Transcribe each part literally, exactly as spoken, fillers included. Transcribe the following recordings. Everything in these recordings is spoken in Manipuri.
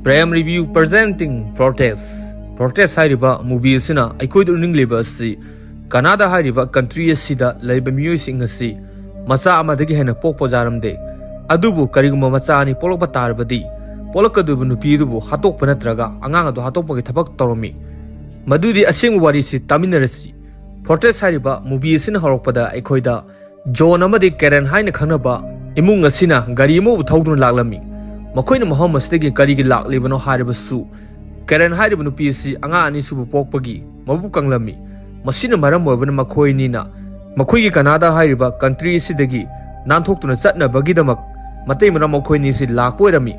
Prem Review presenting Protest. Protest ꯍꯥꯏꯔꯤꯕ movie ꯑꯁꯤꯅ ꯑꯩꯈꯣꯏꯗ ꯎꯠꯅꯤꯡꯂꯤꯕ ꯑꯁꯤ ꯀꯅꯥꯗꯥ ꯍꯥꯏꯔꯤꯕ country ꯑꯁꯤꯗ ꯂꯩꯕ ꯃꯤꯑꯣꯏꯁꯤꯡ ꯑꯁꯤ ꯃꯆꯥ ꯑꯃꯗꯒꯤ ꯍꯦꯟꯅ ꯄꯣꯛꯄ ꯌꯥꯔꯝꯗꯦ꯫ ꯑꯗꯨꯕꯨ ꯀꯔꯤꯒꯨꯝꯕ ꯃꯆꯥ ꯑꯅꯤ ꯄꯣꯛꯂꯛꯄ ꯇꯥꯔꯕꯗꯤ ꯄꯣꯛꯂꯛꯀꯗꯧꯔꯤꯕ ꯅꯨꯄꯤ ꯑꯗꯨꯕꯨ ꯍꯥꯠꯇꯣꯛꯄ ꯅꯠꯇ꯭ꯔꯒ ꯑꯉꯥꯡ ꯑꯗꯨ ꯍꯥꯠꯇꯣꯛꯄꯒꯤ ꯊꯕꯛ ꯇꯧꯔꯝꯃꯤ꯫ ꯃꯗꯨꯗꯤ ꯑꯁꯦꯡꯕ ꯋꯥꯔꯤꯁꯤ ꯇꯥꯃꯤꯟꯅꯔꯁꯤ꯫ Protest ꯍꯥꯏꯔꯤꯕ movie ꯑꯁꯤꯅ ꯍꯧꯔꯛꯄꯗ ꯑꯩꯈꯣꯏꯗ ꯖꯣꯟ ꯑꯃꯗꯤ ꯀꯦꯔꯦꯟ ꯍꯥꯏꯅ ꯈꯪꯅꯕ ꯏꯃꯨꯡ ꯑꯁꯤꯅ ꯒꯥꯔꯤ ꯑꯃꯕꯨ ꯊꯧꯗꯨꯅ ꯂꯥꯛꯂꯝꯃꯤ꯫ ꯃꯈꯣꯏꯅ ꯃꯐꯝ ꯑꯁꯤꯗꯒꯤ ꯀꯔꯤꯒꯤ ꯂꯥꯛꯂꯤꯕꯅꯣ ꯍꯥꯏꯔꯕꯁꯨ, ꯀꯦꯔꯦꯟ ꯍꯥꯏꯔꯤꯕ ꯅꯨꯄꯤ ꯑꯁꯤ ꯑꯉꯥꯡ ꯑꯅꯤꯁꯨꯕ ꯄꯣꯛꯄꯒꯤ ꯃꯕꯨꯛ ꯀꯪꯂꯝꯃꯤ꯫ ꯃꯁꯤꯅ ꯃꯔꯝ ꯑꯣꯏꯕꯅ ꯃꯈꯣꯏ ꯑꯅꯤꯅ ꯃꯈꯣꯏꯒꯤ ꯀꯅꯥꯗꯥ ꯍꯥꯏꯔꯤꯕ country ꯑꯁꯤꯗꯒꯤ ꯅꯥꯟꯊꯣꯛꯇꯨꯅ ꯆꯠꯅꯕꯒꯤꯗꯃꯛ ꯃꯇꯩ ꯃꯅꯥꯎ ꯃꯈꯣꯏ ꯑꯅꯤꯁꯤ ꯂꯥꯛꯄ ꯑꯣꯏꯔꯝꯃꯤ꯫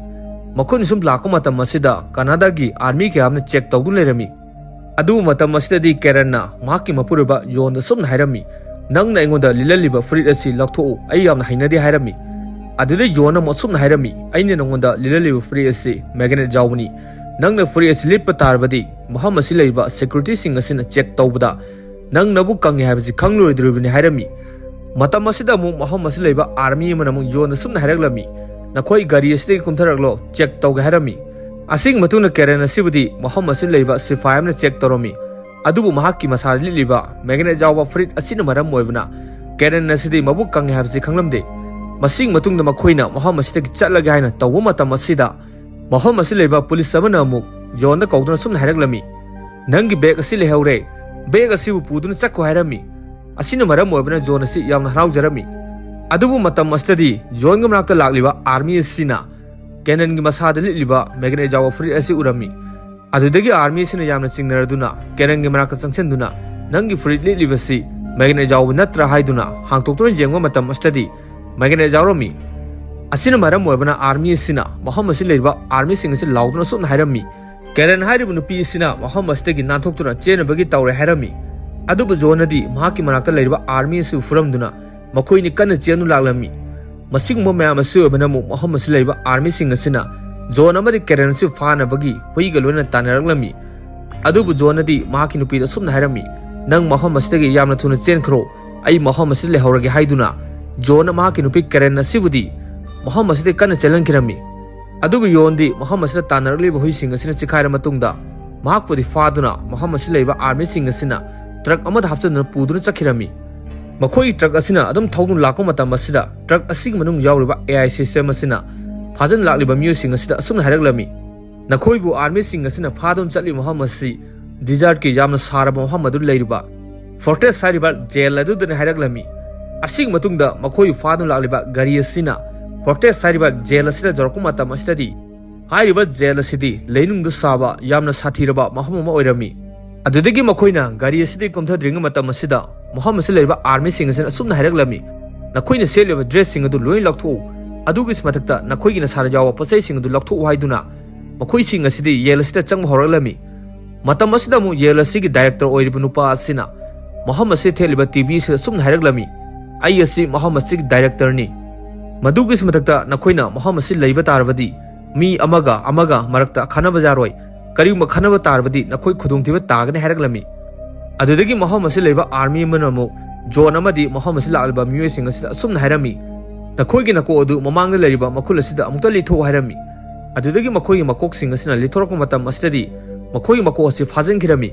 ꯃꯈꯣꯏꯅ ꯁꯨꯝ ꯂꯥꯛꯄ ꯃꯇꯝ ꯑꯁꯤꯗ ꯀꯅꯥꯗꯥꯒꯤ army ꯀꯌꯥ ꯑꯃꯅ check ꯇꯧꯗꯨꯅ ꯂꯩꯔꯝꯃꯤ꯫ ꯑꯗꯨꯕꯨ ꯃꯇꯝ ꯑꯁꯤꯗꯗꯤ ꯀꯦꯔꯟꯅ ꯃꯍꯥꯛꯀꯤ ꯃꯄꯨꯔꯣꯏꯕ ꯌꯣꯟꯗ ꯁꯨꯝꯅ ꯍꯥꯏꯔꯝꯃꯤ, "ꯅꯪꯅ ꯑꯩꯉꯣꯟꯗ ꯂꯤꯠꯍꯜꯂꯤꯕ ꯐꯨꯔꯤꯠ ꯑꯁꯤ ꯂꯧꯊꯣꯛꯎ, ꯑꯩ ꯌꯥꯝꯅ ꯍꯩꯅꯗꯦ" ꯍꯥꯏꯔꯝꯃꯤ꯫ ꯑꯗꯨꯗ ꯌꯣꯟꯅ ꯑꯃꯨꯛ ꯑꯁꯨꯝꯅ ꯍꯥꯏꯔꯝꯃꯤ, "ꯑꯩꯅ ꯅꯉꯣꯟꯗ ꯂꯤꯠꯍꯜꯂꯤꯕ ꯐꯨꯔꯤꯠ ꯑꯁꯤ magnet ꯌꯥꯎꯕꯅꯤ꯫ ꯅꯪꯅ ꯐꯨꯔꯤꯠ ꯑꯁꯤ ꯂꯤꯠꯄ ꯇꯥꯔꯕꯗꯤ ꯃꯐꯝ ꯑꯁꯤ ꯂꯩꯕ securityꯁꯤꯡ ꯑꯁꯤꯅ check ꯇꯧꯕꯗ ꯅꯪ ꯅꯕꯨꯛ ꯀꯪꯉꯦ ꯍꯥꯏꯕꯁꯤ ꯈꯪꯂꯔꯣꯏꯗꯧꯔꯤꯕꯅꯤ" ꯍꯥꯏꯔꯝꯃꯤ꯫ ꯃꯇꯝ ꯑꯁꯤꯗ ꯑꯃꯨꯛ ꯃꯐꯝ ꯑꯁꯤ ꯂꯩꯕ army ꯑꯃꯅ ꯑꯃꯨꯛ ꯌꯣꯟꯗ ꯁꯨꯝꯅ ꯍꯥꯏꯔꯛꯂꯝꯃꯤ, "ꯅꯈꯣꯏ ꯒꯥꯔꯤ ꯑꯁꯤꯗꯒꯤ ꯀꯨꯝꯊꯔꯛꯂꯣ, check ꯇꯧꯒꯦ" ꯍꯥꯏꯔꯝꯃꯤ꯫ ꯑꯁꯤꯒꯤ ꯃꯇꯨꯡꯗ ꯀꯦꯔꯟ ꯑꯁꯤꯕꯨꯗꯤ ꯃꯐꯝ ꯑꯁꯤ ꯂꯩꯕ ꯁꯤꯐꯥꯏ ꯑꯃꯅ check ꯇꯧꯔꯝꯃꯤ꯫ ꯑꯗꯨꯕꯨ ꯃꯍꯥꯛꯀꯤ ꯃꯁꯥꯗ ꯂꯤꯠꯂꯤꯕ magnet ꯌꯥꯎꯕ ꯐꯨꯔꯤꯠ ꯑꯁꯤꯅ ꯃꯔꯝ ꯑꯣꯏꯕꯅ ꯀꯦꯔꯟ ꯑꯁꯤꯗꯤ ꯃꯕꯨꯛ ꯀꯪꯉꯦ ꯍꯥꯏꯕꯁꯤ ꯈꯪꯂꯝꯗꯦ꯫ ꯃꯁꯤꯒꯤ ꯃꯇꯨꯡꯗ ꯃꯈꯣꯏꯅ ꯃꯐꯝ ꯑꯁꯤꯗꯒꯤ ꯆꯠꯂꯒꯦ ꯍꯥꯏꯅ ꯇꯧꯕ ꯃꯇꯝ ꯑꯁꯤꯗ ꯃꯐꯝ ꯑꯁꯤ ꯂꯩꯕ ꯄꯨꯂꯤꯁ ꯑꯃꯅ ꯑꯃꯨꯛ ꯖꯣꯟꯗ ꯀꯧꯗꯨꯅ ꯁꯨꯝꯅ ꯍꯥꯏꯔꯛꯂꯝꯃꯤ, "ꯅꯪꯒꯤ bag ꯑꯁꯤ ꯂꯩꯍꯧꯔꯦ, bag ꯑꯁꯤꯕꯨ ꯄꯨꯗꯨꯅ ꯆꯠꯈꯣ" ꯍꯥꯏꯔꯝꯃꯤ꯫ ꯑꯁꯤꯅ ꯃꯔꯝ ꯑꯣꯏꯕꯅ ꯖꯣꯟ ꯑꯁꯤ ꯌꯥꯝꯅ ꯍꯔꯥꯎꯖꯔꯝꯃꯤ꯫ ꯑꯗꯨꯕꯨ ꯃꯇꯝ ꯑꯁꯤꯗꯗꯤ ꯖꯣꯟꯒꯤ ꯃꯅꯥꯛꯇ ꯂꯥꯛꯂꯤꯕ army ꯑꯁꯤꯅ ꯀꯦꯔꯟꯒꯤ ꯃꯁꯥꯗ ꯂꯤꯠꯂꯤꯕ magnet ꯌꯥꯎꯕ ꯐꯨꯔꯤꯠ ꯑꯁꯤ ꯎꯔꯝꯃꯤ꯫ ꯑꯗꯨꯗꯒꯤ army ꯑꯁꯤꯅ ꯌꯥꯝꯅ ꯆꯤꯡꯅꯔꯗꯨꯅ ꯀꯦꯔꯟꯒꯤ ꯃꯅꯥꯛꯇ ꯆꯪꯁꯤꯟꯗꯨꯅ, "ꯅꯪꯒꯤ ꯐꯨꯔꯤꯠ ꯂꯤꯠꯂꯤꯕꯁꯤ magnet ꯌꯥꯎꯕ ꯅꯠꯇ꯭ꯔꯥ?" ꯍꯥꯏꯗꯨꯅ ꯍꯥꯡꯇꯣꯛꯇꯨꯅ ꯌꯦꯡꯕ ꯃꯇꯝ ꯑꯁꯤꯗꯗꯤ magnet ꯌꯥꯎꯔꯝꯃꯤ꯫ ꯑꯁꯤꯅ ꯃꯔꯝ ꯑꯣꯏꯕꯅ army ꯑꯁꯤꯅ ꯃꯐꯝ ꯑꯁꯤ ꯂꯩꯔꯤꯕ armyꯁꯤꯡ ꯑꯁꯤ ꯂꯥꯎꯗꯨꯅ ꯑꯁꯨꯝꯅ ꯍꯥꯏꯔꯝꯃꯤ, "ꯀꯦꯔꯟ ꯍꯥꯏꯔꯤꯕ ꯅꯨꯄꯤ ꯑꯁꯤꯅ ꯃꯐꯝ ꯑꯁꯤꯗꯒꯤ ꯅꯥꯟꯊꯣꯛꯇꯨꯅ ꯆꯦꯟꯅꯕꯒꯤ ꯇꯧꯔꯦ" ꯍꯥꯏꯔꯝꯃꯤ꯫ ꯑꯗꯨꯕꯨ ꯖꯣꯟꯅꯗꯤ ꯃꯍꯥꯛꯀꯤ ꯃꯅꯥꯛꯇ ꯂꯩꯔꯤꯕ army ꯑꯁꯤꯕꯨ ꯐꯨꯔꯝꯗꯨꯅ ꯃꯈꯣꯏꯅꯤ ꯀꯟꯅ ꯆꯦꯟꯗꯨꯅ ꯂꯥꯛꯂꯝꯃꯤ꯫ ꯃꯁꯤꯒꯨꯝꯕ ꯃꯌꯥꯝ ꯑꯁꯤ ꯑꯣꯏꯕꯅ ꯑꯃꯨꯛ ꯃꯐꯝ ꯑꯁꯤ ꯂꯩꯕ armyꯁꯤꯡ ꯑꯁꯤꯅ ꯖꯣꯟ ꯑꯃꯗꯤ ꯀꯦꯔꯟ ꯑꯁꯤ ꯐꯥꯅꯕꯒꯤ ꯍꯨꯏꯒ ꯂꯣꯏꯅꯅ ꯇꯥꯟꯅꯔꯛꯂꯝꯃꯤ꯫ ꯑꯗꯨꯕꯨ ꯖꯣꯟꯅꯗꯤ ꯃꯍꯥꯛꯀꯤ ꯅꯨꯄꯤꯗ ꯑꯁꯨꯝꯅ ꯍꯥꯏꯔꯝꯃꯤ, "ꯅꯪ ꯃꯐꯝ ꯑꯁꯤꯗꯒꯤ ꯌꯥꯝꯅ ꯊꯨꯅ ꯆꯦꯟꯈ꯭ꯔꯣ, ꯑꯩ ꯃꯐꯝ ꯑꯁꯤꯗ ꯂꯩꯍꯧꯔꯒꯦ" ꯍꯥꯏꯗꯨꯅ ꯖꯣꯟꯅ ꯃꯍꯥꯛꯀꯤ ꯅꯨꯄꯤ ꯀꯦꯔꯟ ꯑꯁꯤꯕꯨꯗꯤ ꯃꯐꯝ ꯑꯁꯤꯗ ꯀꯟꯅ ꯆꯦꯜꯍꯟꯈꯤꯔꯝꯃꯤ꯫ ꯑꯗꯨꯕꯨ ꯌꯣꯟꯗꯤ ꯃꯐꯝ ꯑꯁꯤꯗ ꯇꯥꯟꯅꯔꯛꯂꯤꯕ ꯍꯨꯏꯁꯤꯡ ꯑꯁꯤꯅ ꯆꯤꯛꯈꯥꯏꯔ ꯃꯇꯨꯡꯗ, ꯃꯍꯥꯛꯄꯨꯗꯤ ꯐꯥꯗꯨꯅ ꯃꯐꯝ ꯑꯁꯤꯗ ꯂꯩꯕ ꯑꯥꯔꯃꯤꯁꯤꯡ ꯑꯁꯤꯅ ꯇ꯭ꯔꯛ ꯑꯃꯗ ꯍꯥꯞꯆꯤꯟꯗꯨꯅ ꯄꯨꯗꯨꯅ ꯆꯠꯈꯤꯔꯝꯃꯤ꯫ ꯃꯈꯣꯏꯒꯤ ꯇ꯭ꯔꯛ ꯑꯁꯤꯅ ꯑꯗꯨꯝ ꯊꯧꯗꯨꯅ ꯂꯥꯛꯄ ꯃꯇꯝ ꯑꯁꯤꯗ, ꯇ꯭ꯔꯛ ꯑꯁꯤꯒꯤ ꯃꯅꯨꯡ ꯌꯥꯎꯔꯤꯕ ꯑꯦ ꯑꯥꯏ ꯁꯤꯁꯇꯦꯝ ꯑꯁꯤꯅ ꯐꯥꯖꯤꯟ ꯂꯥꯛꯂꯤꯕ ꯃꯤꯑꯣꯏꯁꯤꯡ ꯑꯁꯤꯗ ꯑꯁꯨꯝꯅ ꯍꯥꯏꯔꯛꯂꯝꯃꯤ: "ꯅꯈꯣꯏꯕꯨ ꯑꯥꯔꯃꯤꯁꯤꯡ ꯑꯁꯤꯅ ꯐꯥꯗꯨꯅ ꯆꯠꯂꯤꯕ ꯃꯐꯝ ꯑꯁꯤ ꯗꯤꯖꯥꯔꯠꯀꯤ ꯌꯥꯝꯅ ꯁꯥꯔꯕ ꯃꯐꯝ ꯑꯗꯨ ꯂꯩꯔꯤꯕ ꯐꯣꯔꯇ꯭ꯔꯦꯁ ꯍꯥꯏꯔꯤꯕ ꯖꯦꯜ ꯑꯗꯨꯗꯅꯤ" ꯍꯥꯏꯔꯛꯂꯝꯃꯤ꯫ ꯑꯁꯤꯒꯤ ꯃꯇꯨꯡꯗ ꯃꯈꯣꯏꯕꯨ ꯐꯥꯗꯨꯅ ꯂꯥꯛꯂꯤꯕ ꯒꯥꯔꯤ ꯑꯁꯤꯅ ꯐꯣꯔꯇ꯭ꯔꯦꯁ ꯍꯥꯏꯔꯤꯕ ꯖꯦꯜ ꯑꯁꯤꯗ ꯌꯧꯔꯛꯄ ꯃꯇꯝ ꯑꯁꯤꯗꯗꯤ, ꯍꯥꯏꯔꯤꯕ ꯖꯦꯜ ꯑꯁꯤꯗꯤ ꯂꯩꯅꯨꯡꯗ ꯁꯥꯕ ꯌꯥꯝꯅ ꯁꯥꯊꯤꯔꯕ ꯃꯐꯝ ꯑꯃ ꯑꯣꯏꯔꯝꯃꯤ꯫ ꯑꯗꯨꯗꯒꯤ ꯃꯈꯣꯏꯅ ꯒꯥꯔꯤ ꯑꯁꯤꯗꯒꯤ ꯀꯨꯝꯊꯗ꯭ꯔꯤꯉꯩ ꯃꯇꯝ ꯑꯁꯤꯗ, ꯃꯐꯝ ꯑꯁꯤꯗ ꯂꯩꯔꯤꯕ ꯑꯥꯔꯃꯤꯁꯤꯡ ꯑꯁꯤꯅ ꯑꯁꯨꯝꯅ ꯍꯥꯏꯔꯛꯂꯝꯃꯤ: "ꯅꯈꯣꯏꯅ ꯁꯦꯠꯂꯤꯕ ꯗ꯭ꯔꯦꯁꯁꯤꯡ ꯑꯗꯨ ꯂꯣꯏꯅ ꯂꯧꯊꯣꯛꯎ, ꯑꯗꯨꯒꯤ ꯃꯊꯛꯇ ꯅꯈꯣꯏꯒꯤ ꯅꯁꯥꯗ ꯌꯥꯎꯕ ꯄꯣꯠꯆꯩꯁꯤꯡ ꯑꯗꯨ ꯂꯧꯊꯣꯛꯎ" ꯍꯥꯏꯗꯨꯅ ꯃꯈꯣꯏꯁꯤꯡ ꯑꯁꯤꯗꯤ ꯌꯦꯜ ꯑꯁꯤꯗ ꯆꯪꯕ ꯍꯧꯔꯛꯂꯝꯃꯤ꯫ ꯃꯇꯝ ꯑꯁꯤꯗ ꯑꯃꯨꯛ ꯌꯦꯜ ꯑꯁꯤꯒꯤ ꯗꯥꯏꯔꯦꯛꯇꯔ ꯑꯣꯏꯔꯤꯕ ꯅꯨꯄꯥ ꯑꯁꯤꯅ ꯃꯐꯝ ꯑꯁꯤꯗ ꯊꯦꯠꯂꯤꯕ ꯇꯤ ꯚꯤ ꯑꯁꯤꯗ ꯑꯁꯨꯝꯅ ꯍꯥꯏꯔꯛꯂꯝꯃꯤ: "ꯑꯩ ꯑꯁꯤ ꯃꯐꯝ ꯑꯁꯤꯒꯤ ꯗꯥꯏꯔꯦꯛꯇꯔꯅꯤ꯫ ꯃꯗꯨꯒꯤ ꯃꯊꯛꯇ ꯅꯈꯣꯏꯅ ꯃꯐꯝ ꯑꯁꯤ ꯂꯩꯕ ꯇꯥꯔꯕꯗꯤ, ꯃꯤ ꯑꯃꯒ ꯑꯃꯒ ꯃꯔꯛꯇ ꯈꯟꯅꯕ ꯌꯥꯔꯣꯏ꯫ ꯀꯔꯤꯒꯨꯝꯕ ꯈꯟꯅꯕ ꯇꯥꯔꯕꯗꯤ, ꯅꯈꯣꯏ ꯈꯨꯗꯣꯡꯊꯤꯕ ꯇꯥꯒꯅꯤ" ꯍꯥꯏꯔꯛꯂꯝꯃꯤ꯫ ꯑꯗꯨꯗꯒꯤ ꯃꯐꯝ ꯑꯁꯤ ꯂꯩꯕ ꯑꯥꯔꯃꯤ ꯑꯃꯅ ꯑꯃꯨꯛ ꯖꯣꯟ ꯑꯃꯗꯤ ꯃꯐꯝ ꯑꯁꯤ ꯂꯥꯛꯂꯤꯕ ꯃꯤꯑꯣꯏꯁꯤꯡ ꯑꯁꯤꯗ ꯑꯁꯨꯝꯅ ꯍꯥꯏꯔꯝꯃꯤ: "ꯅꯈꯣꯏꯒꯤ ꯅꯀꯣꯛ ꯑꯗꯨ ꯃꯃꯥꯡꯗ ꯂꯩꯔꯤꯕ ꯃꯈꯨꯜ ꯑꯁꯤꯗ ꯑꯃꯨꯛꯇ ꯂꯤꯊꯣꯛꯎ" ꯍꯥꯏꯔꯝꯃꯤ꯫ ꯑꯗꯨꯗꯒꯤ ꯃꯈꯣꯏꯒꯤ ꯃꯀꯣꯛꯁꯤꯡ ꯑꯁꯤꯅ ꯂꯤꯊꯣꯔꯛꯄ ꯃꯇꯝ ꯑꯁꯤꯗꯗꯤ, ꯃꯈꯣꯏꯒꯤ ꯃꯀꯣꯛ ꯑꯁꯤ ꯐꯥꯖꯤꯟꯈꯤꯔꯝꯃꯤ꯫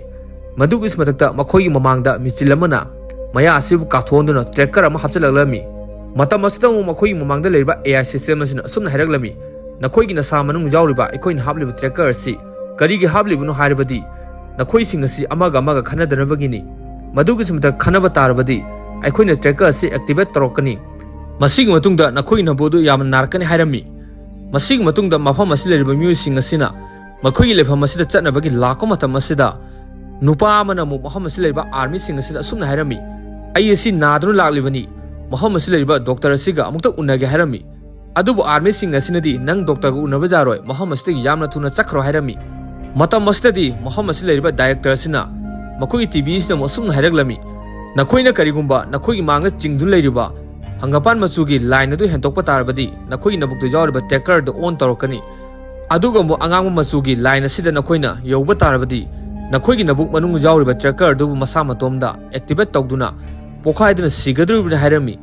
ꯃꯗꯨꯒꯤ ꯃꯊꯛꯇ ꯃꯈꯣꯏꯒꯤ ꯃꯃꯥꯡꯗ ꯃꯤꯆꯤꯜ ꯑꯃꯅ ꯃꯌꯥ ꯑꯁꯤꯕꯨ ꯀꯥꯊꯣꯛꯍꯟꯗꯨꯅ ꯇ꯭ꯔꯦꯀꯔ ꯑꯃ ꯍꯥꯞꯆꯤꯜꯂꯛꯂꯝꯃꯤ꯫ ꯃꯇꯝ ꯑꯁꯤꯗ ꯑꯃꯨꯛ ꯃꯈꯣꯏꯒꯤ ꯃꯃꯥꯡꯗ ꯂꯩꯔꯤꯕ ꯑꯦ ꯑꯥꯏ ꯁꯤꯁꯇꯦꯝ ꯑꯁꯤꯅ ꯑꯁꯨꯝꯅ ꯍꯥꯏꯔꯛꯂꯝꯃꯤ: "ꯅꯈꯣꯏꯒꯤ ꯅꯁꯥ ꯃꯅꯨꯡ ꯌꯥꯎꯔꯤꯕ ꯑꯩꯈꯣꯏꯅ ꯍꯥꯞꯂꯤꯕ ꯇ꯭ꯔꯦꯀꯔ ꯑꯁꯤ ꯀꯔꯤꯒꯤ ꯍꯥꯞꯂꯤꯕꯅꯣ ꯍꯥꯏꯔꯕꯗꯤ, ꯅꯈꯣꯏꯁꯤꯡ ꯑꯁꯤ ꯑꯃꯒ ꯑꯃꯒ ꯈꯟꯅꯗꯅꯕꯒꯤꯅꯤ꯫ ꯃꯗꯨꯒꯤ ꯃꯊꯛꯇ ꯈꯟꯅꯕ ꯇꯥꯔꯕꯗꯤ, ꯑꯩꯈꯣꯏꯅ ꯇ꯭ꯔꯦꯀꯔ ꯑꯁꯤ ꯑꯦꯛꯇꯤꯚꯦꯠ ꯇꯧꯔꯛꯀꯅꯤ꯫ ꯃꯁꯤꯒꯤ ꯃꯇꯨꯡꯗ ꯅꯈꯣꯏꯒꯤ ꯅꯕꯨ ꯑꯗꯨ ꯌꯥꯝꯅ ꯅꯥꯔꯛꯀꯅꯤ" ꯍꯥꯏꯔꯝꯃꯤ꯫ ꯃꯁꯤꯒꯤ ꯃꯇꯨꯡꯗ ꯃꯐꯝ ꯑꯁꯤꯗ ꯂꯩꯔꯤꯕ ꯃꯤꯑꯣꯏꯁꯤꯡ ꯑꯁꯤꯅ ꯃꯈꯣꯏꯒꯤ ꯂꯩꯐꯝ ꯑꯁꯤꯗ ꯆꯠꯅꯕꯒꯤ ꯂꯥꯛꯄ ꯃꯇꯝ ꯑꯁꯤꯗ, ꯅꯨꯄꯥ ꯑꯃꯅ ꯑꯃꯨꯛ ꯃꯐꯝ ꯑꯁꯤꯗ ꯂꯩꯔꯤꯕ ꯑꯥꯔꯃꯤꯁꯤꯡ ꯑꯁꯤꯗ ꯑꯁꯨꯝꯅ ꯍꯥꯏꯔꯝꯃꯤ: "ꯑꯩ ꯑꯁꯤ ꯅꯥꯗꯨꯅ ꯂꯥꯛꯂꯤꯕꯅꯤ, ꯃꯐꯝ ꯑꯁꯤꯗ ꯂꯩꯔꯤꯕ ꯗꯣꯛꯇꯔ ꯑꯁꯤꯒ ꯑꯃꯨꯛꯇ ꯎꯅꯒꯦ" ꯍꯥꯏꯔꯝꯃꯤ꯫ ꯑꯗꯨꯕꯨ ꯑꯥꯔꯃꯤꯁꯤꯡ ꯑꯁꯤꯅꯗꯤ, "ꯅꯪ ꯗꯣꯛꯇꯔꯒ ꯎꯅꯕ ꯌꯥꯔꯣꯏ, ꯃꯐꯝ ꯑꯁꯤꯗꯒꯤ ꯌꯥꯝꯅ ꯊꯨꯅ ꯆꯠꯈ꯭ꯔꯣ" ꯍꯥꯏꯔꯝꯃꯤ꯫ ꯃꯇꯝ ꯑꯁꯤꯗꯗꯤ ꯃꯐꯝ ꯑꯁꯤꯗ ꯂꯩꯔꯤꯕ ꯗꯥꯏꯔꯦꯛꯇꯔ ꯑꯁꯤꯅ ꯃꯈꯣꯏꯒꯤ ꯇꯤ ꯚꯤ ꯑꯁꯤꯗ ꯑꯃꯨꯛ ꯑꯁꯨꯝꯅ ꯍꯥꯏꯔꯛꯂꯝꯃꯤ: "ꯅꯈꯣꯏꯅ ꯀꯔꯤꯒꯨꯝꯕ ꯅꯈꯣꯏꯒꯤ ꯃꯥꯡꯗ ꯆꯤꯡꯗꯨꯅ ꯂꯩꯔꯤꯕ ꯍꯪꯒꯄꯥꯟ ꯃꯆꯨꯒꯤ ꯂꯥꯏꯟ ꯑꯗꯨ ꯍꯦꯟꯗꯣꯛꯄ ꯇꯥꯔꯕꯗꯤ, ꯅꯈꯣꯏꯒꯤ ꯅꯕꯨꯛꯇ ꯌꯥꯎꯔꯤꯕ ꯇ꯭ꯔꯦꯀꯔ ꯑꯗꯨ ꯑꯣꯟ ꯇꯧꯔꯛꯀꯅꯤ꯫ ꯑꯗꯨꯒ ꯑꯃꯨꯛ ꯑꯉꯥꯡꯕ ꯃꯆꯨꯒꯤ ꯂꯥꯏꯟ ꯑꯁꯤꯗ ꯅꯈꯣꯏꯅ ꯌꯧꯕ ꯇꯥꯔꯕꯗꯤ, ꯅꯈꯣꯏꯒꯤ ꯅꯕꯨꯛ ꯃꯅꯨꯡ ꯌꯥꯎꯔꯤꯕ ꯇ꯭ꯔꯦꯀꯔ ꯑꯗꯨꯕꯨ ꯃꯁꯥ ꯃꯇꯣꯝꯗ ꯑꯦꯛꯇꯤꯚꯦꯠ ꯇꯧꯗꯨꯅ ꯄꯣꯛꯈꯥꯏꯗꯨꯅ ꯁꯤꯒꯗꯧꯔꯤꯕꯅꯤ" ꯍꯥꯏꯔꯝꯃꯤ꯫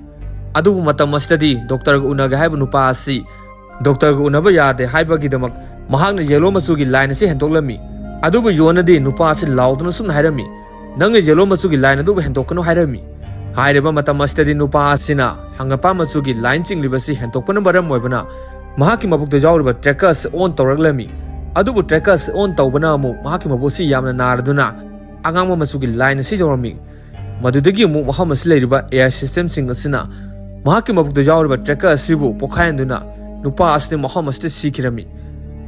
ꯑꯗꯨꯕꯨ ꯃꯇꯝ ꯑꯁꯤꯗꯗꯤ ꯗꯣꯛꯇꯔꯒ ꯎꯅꯒꯦ ꯍꯥꯏꯕ ꯅꯨꯄꯥ ꯑꯁꯤ ꯗꯣꯛꯇꯔꯒ ꯎꯅꯕ ꯌꯥꯗꯦ ꯍꯥꯏꯕꯒꯤꯗꯃꯛ ꯃꯍꯥꯛꯅ ꯌꯦꯂꯣ ꯃꯆꯨꯒꯤ ꯂꯥꯏꯟ ꯑꯁꯤ ꯍꯦꯟꯗꯣꯛꯂꯝꯃꯤ꯫ ꯑꯗꯨꯕꯨ ꯌꯣꯟꯅꯗꯤ ꯅꯨꯄꯥ ꯑꯁꯤ ꯂꯥꯎꯗꯨꯅ ꯁꯨꯝꯅ ꯍꯥꯏꯔꯝꯃꯤ, "ꯅꯪꯅ ꯌꯦꯂꯣ ꯃꯆꯨꯒꯤ ꯂꯥꯏꯟ ꯑꯗꯨꯕꯨ ꯍꯦꯟꯗꯣꯛꯀꯅꯨ" ꯍꯥꯏꯔꯝꯃꯤ꯫ ꯍꯥꯏꯔꯤꯕ ꯃꯇꯝ ꯑꯁꯤꯗꯗꯤ ꯅꯨꯄꯥ ꯑꯁꯤꯅ ꯍꯪꯒꯄꯥꯟ ꯃꯆꯨꯒꯤ ꯂꯥꯏꯟ ꯆꯤꯡꯂꯤꯕꯁꯤ ꯍꯦꯟꯗꯣꯛꯄꯅ ꯃꯔꯝ ꯑꯣꯏꯕꯅ ꯃꯍꯥꯛꯀꯤ ꯃꯕꯨꯛꯇ ꯌꯥꯎꯔꯤꯕ ꯇ꯭ꯔꯦꯀꯔ ꯑꯁꯤ ꯑꯣꯟ ꯇꯧꯔꯛꯂꯝꯃꯤ꯫ ꯑꯗꯨꯕꯨ ꯇ꯭ꯔꯦꯀꯔ ꯑꯁꯤ ꯑꯣꯟ ꯇꯧꯕꯅ ꯑꯃꯨꯛ ꯃꯍꯥꯛꯀꯤ ꯃꯕꯨꯛ ꯑꯁꯤ ꯌꯥꯝꯅ ꯅꯥꯔꯗꯨꯅ ꯑꯉꯥꯡꯕ ꯃꯆꯨꯒꯤ ꯂꯥꯏꯟ ꯑꯁꯤ ꯌꯧꯔꯝꯃꯤ꯫ ꯃꯗꯨꯗꯒꯤ ꯑꯃꯨꯛ ꯃꯐꯝ ꯑꯁꯤ ꯂꯩꯔꯤꯕ ꯑꯦ ꯑꯥꯏ ꯁꯤꯁꯇꯦꯝꯁꯤꯡ ꯑꯁꯤꯅ ꯃꯍꯥꯛꯀꯤ ꯃꯕꯨꯛꯇ ꯌꯥꯎꯔꯤꯕ ꯇ꯭ꯔꯦꯀꯔ ꯑꯁꯤꯕꯨ ꯄꯣꯈꯥꯏꯍꯟꯗꯨꯅ ꯅꯨꯄꯥ ꯑꯁꯤꯗꯤ ꯃꯐꯝ ꯑꯁꯤꯗ ꯁꯤꯈꯤꯔꯝꯃꯤ꯫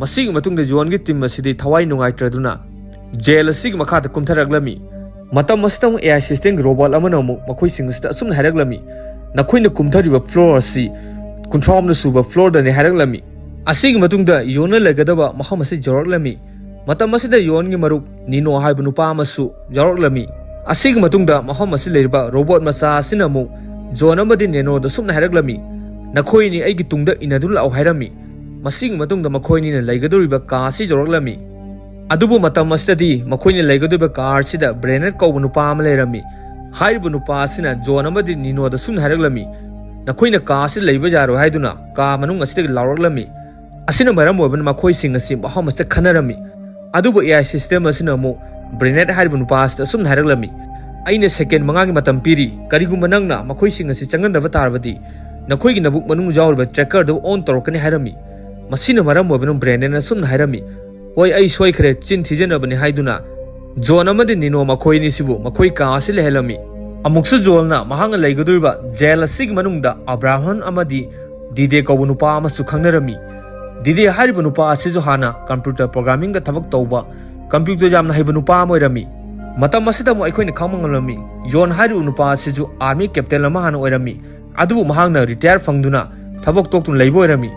ꯃꯁꯤꯒꯤ ꯃꯇꯨꯡꯗ ꯌꯣꯟꯒꯤ ꯇꯤꯝ ꯑꯁꯤꯗꯤ ꯊꯋꯥꯏ ꯅꯨꯡꯉꯥꯏꯇ꯭ꯔꯗꯨꯅ ꯖꯦꯜ ꯑꯁꯤꯒꯤ ꯃꯈꯥꯗ ꯀꯨꯝꯊꯔꯛꯂꯝꯃꯤ꯫ ꯃꯇꯝ ꯑꯁꯤꯗ ꯑꯃꯨꯛ ꯑꯦ ꯑꯥꯏ ꯁꯤꯁꯇꯦꯝꯒꯤ ꯔꯣꯕꯣꯠ ꯑꯃꯅ ꯑꯃꯨꯛ ꯃꯈꯣꯏꯁꯤꯡ ꯑꯁꯤꯗ ꯑꯁꯨꯝꯅ ꯍꯥꯏꯔꯛꯂꯝꯃꯤ, "ꯅꯈꯣꯏꯅ ꯀꯨꯝꯊꯔꯤꯕ ꯐ꯭ꯂꯣꯔ ꯑꯁꯤ ꯀꯨꯟꯊ꯭ꯔꯥ ꯍꯨꯝꯗ ꯁꯨꯕ ꯐ꯭ꯂꯣꯔꯗꯅꯤ" ꯍꯥꯏꯔꯛꯂꯝꯃꯤ꯫ ꯑꯁꯤꯒꯤ ꯃꯇꯨꯡꯗ ꯌꯣꯟꯅ ꯂꯩꯒꯗꯕ ꯃꯐꯝ ꯑꯁꯤ ꯌꯧꯔꯛꯂꯝꯃꯤ꯫ ꯃꯇꯝ ꯑꯁꯤꯗ ꯌꯣꯟꯒꯤ ꯃꯔꯨꯞ ꯅꯤꯅꯣ ꯍꯥꯏꯕ ꯅꯨꯄꯥ ꯑꯃꯁꯨ ꯌꯥꯎꯔꯛꯂꯝꯃꯤ꯫ ꯑꯁꯤꯒꯤ ꯃꯇꯨꯡꯗ ꯃꯐꯝ ꯑꯁꯤ ꯂꯩꯔꯤꯕ ꯔꯣꯕꯣꯠ ꯃꯆꯥ ꯑꯁꯤꯅ ꯑꯃꯨꯛ ꯖꯣꯟ ꯑꯃꯗꯤ ꯅꯤꯅꯣꯗ ꯁꯨꯝꯅ ꯍꯥꯏꯔꯛꯂꯝꯃꯤ, "ꯅꯈꯣꯏꯅꯤ ꯑꯩꯒꯤ ꯇꯨꯡꯗ ꯏꯟꯅꯗꯨꯅ ꯂꯥꯛꯎ" ꯍꯥꯏꯔꯝꯃꯤ꯫ ꯃꯁꯤꯒꯤ ꯃꯇꯨꯡꯗ ꯃꯈꯣꯏꯅꯤꯅ ꯂꯩꯒꯗꯧꯔꯤꯕ ꯀꯥ ꯑꯁꯤ ꯌꯧꯔꯛꯂꯝꯃꯤ꯫ ꯑꯗꯨꯕꯨ ꯃꯇꯝ ꯑꯁꯤꯗꯗꯤ ꯃꯈꯣꯏꯅ ꯂꯩꯒꯗꯧꯔꯤꯕ ꯀꯥꯔ ꯑꯁꯤꯗ ꯕ꯭ꯔꯦꯅꯦꯠ ꯀꯧꯕ ꯅꯨꯄꯥ ꯑꯃ ꯂꯩꯔꯝꯃꯤ꯫ ꯍꯥꯏꯔꯤꯕ ꯅꯨꯄꯥ ꯑꯁꯤꯅ ꯖꯣꯟ ꯑꯃꯗꯤ ꯅꯤꯅꯣꯗ ꯁꯨꯝꯅ ꯍꯥꯏꯔꯛꯂꯝꯃꯤ, "ꯅꯈꯣꯏꯅ ꯀꯥ ꯑꯁꯤꯗ ꯂꯩꯕ ꯌꯥꯔꯣꯏ" ꯍꯥꯏꯗꯨꯅ ꯀꯥ ꯃꯅꯨꯡ ꯑꯁꯤꯗꯒꯤ ꯂꯥꯎꯔꯛꯂꯝꯃꯤ꯫ ꯑꯁꯤꯅ ꯃꯔꯝ ꯑꯣꯏꯕꯅ ꯃꯈꯣꯏꯁꯤꯡ ꯑꯁꯤ ꯃꯐꯝ ꯑꯁꯤꯗ ꯈꯟꯅꯔꯝꯃꯤ꯫ ꯑꯗꯨꯕꯨ ꯑꯦ ꯑꯥꯏ ꯁꯤꯁꯇꯦꯝ ꯑꯁꯤꯅ ꯑꯃꯨꯛ ꯕ꯭ꯔꯦꯅꯦꯠ ꯍꯥꯏꯔꯤꯕ ꯅꯨꯄꯥ ꯑꯁꯤꯗ ꯑꯁꯨꯝꯅ ꯍꯥꯏꯔꯛꯂꯝꯃꯤ, "ꯑꯩꯅ ꯁꯦꯀꯦꯟ ꯃꯉꯥꯒꯤ ꯃꯇꯝ ꯄꯤꯔꯤ, ꯀꯔꯤꯒꯨꯝꯕ ꯅꯪꯅ ꯃꯈꯣꯏꯁꯤꯡ ꯑꯁꯤ ꯆꯪꯍꯟꯗꯕ ꯇꯥꯔꯕꯗꯤ ꯅꯈꯣꯏꯒꯤ ꯅꯕꯨꯛ ꯃꯅꯨꯡ ꯌꯥꯎꯔꯤꯕ ꯇ꯭ꯔꯦꯀꯔꯗꯨ ꯑꯣꯟ ꯇꯧꯔꯛꯀꯅꯤ" ꯍꯥꯏꯔꯝꯃꯤ꯫ ꯃꯁꯤꯅ ꯃꯔꯝ ꯑꯣꯏꯕꯅ ꯕ꯭ꯔꯦꯅꯦꯠꯅ ꯑꯁꯨꯝꯅ ꯍꯥꯏꯔꯝꯃꯤ, "ꯍꯣꯏ, ꯑꯩ ꯁꯣꯏꯈ꯭ꯔꯦ, ꯆꯤꯟ ꯊꯤꯖꯅꯕꯅꯤ" ꯍꯥꯏꯗꯨꯅ ꯖꯣꯟ ꯑꯃꯗꯤ ꯅꯤꯅꯣ ꯃꯈꯣꯏ ꯑꯅꯤꯁꯤꯕꯨ ꯃꯈꯣꯏ ꯀꯥ ꯑꯁꯤ ꯂꯩꯍꯜꯂꯝꯃꯤ꯫ ꯑꯃꯨꯛꯁꯨ ꯖꯣꯟꯅ ꯃꯍꯥꯛꯅ ꯂꯩꯒꯗꯧꯔꯤꯕ ꯖꯦꯜ ꯑꯁꯤꯒꯤ ꯃꯅꯨꯡꯗ ꯑꯕ꯭ꯔꯥꯍꯝ ꯑꯃꯗꯤ ꯗꯤꯗꯦ ꯀꯧꯕ ꯅꯨꯄꯥ ꯑꯃꯁꯨ ꯈꯪꯅꯔꯝꯃꯤ꯫ ꯗꯤꯗꯦ ꯍꯥꯏꯔꯤꯕ ꯅꯨꯄꯥ ꯑꯁꯤꯁꯨ ꯍꯥꯟꯅ ꯀꯝꯄ꯭ꯌꯨꯇꯔ ꯄ꯭ꯔꯣꯒ꯭ꯔꯥꯃꯤꯡꯒ ꯊꯕꯛ ꯇꯧꯕ, ꯀꯝꯄ꯭ꯌꯨꯇꯔ ꯌꯥꯝꯅ ꯍꯩꯕ ꯅꯨꯄꯥ ꯑꯃ ꯑꯣꯏꯔꯝꯃꯤ꯫ ꯃꯇꯝ ꯑꯁꯤꯗ ꯑꯃꯨꯛ ꯑꯩꯈꯣꯏꯅ ꯈꯪꯕ ꯉꯝꯂꯝꯃꯤ, ꯌꯣꯟ ꯍꯥꯏꯔꯤꯕ ꯅꯨꯄꯥ ꯑꯁꯤꯁꯨ ꯑꯥꯔꯃꯤ ꯀꯦꯞꯇꯦꯟ ꯑꯃ ꯍꯥꯟꯅ ꯑꯣꯏꯔꯝꯃꯤ꯫ ꯑꯗꯨꯕꯨ ꯃꯍꯥꯛꯅ ꯔꯤꯇꯥꯌꯔ ꯐꯪꯗꯨꯅ ꯊꯕꯛ ꯇꯣꯛꯇꯨꯅ ꯂꯩꯕ ꯑꯣꯏꯔꯝꯃꯤ꯫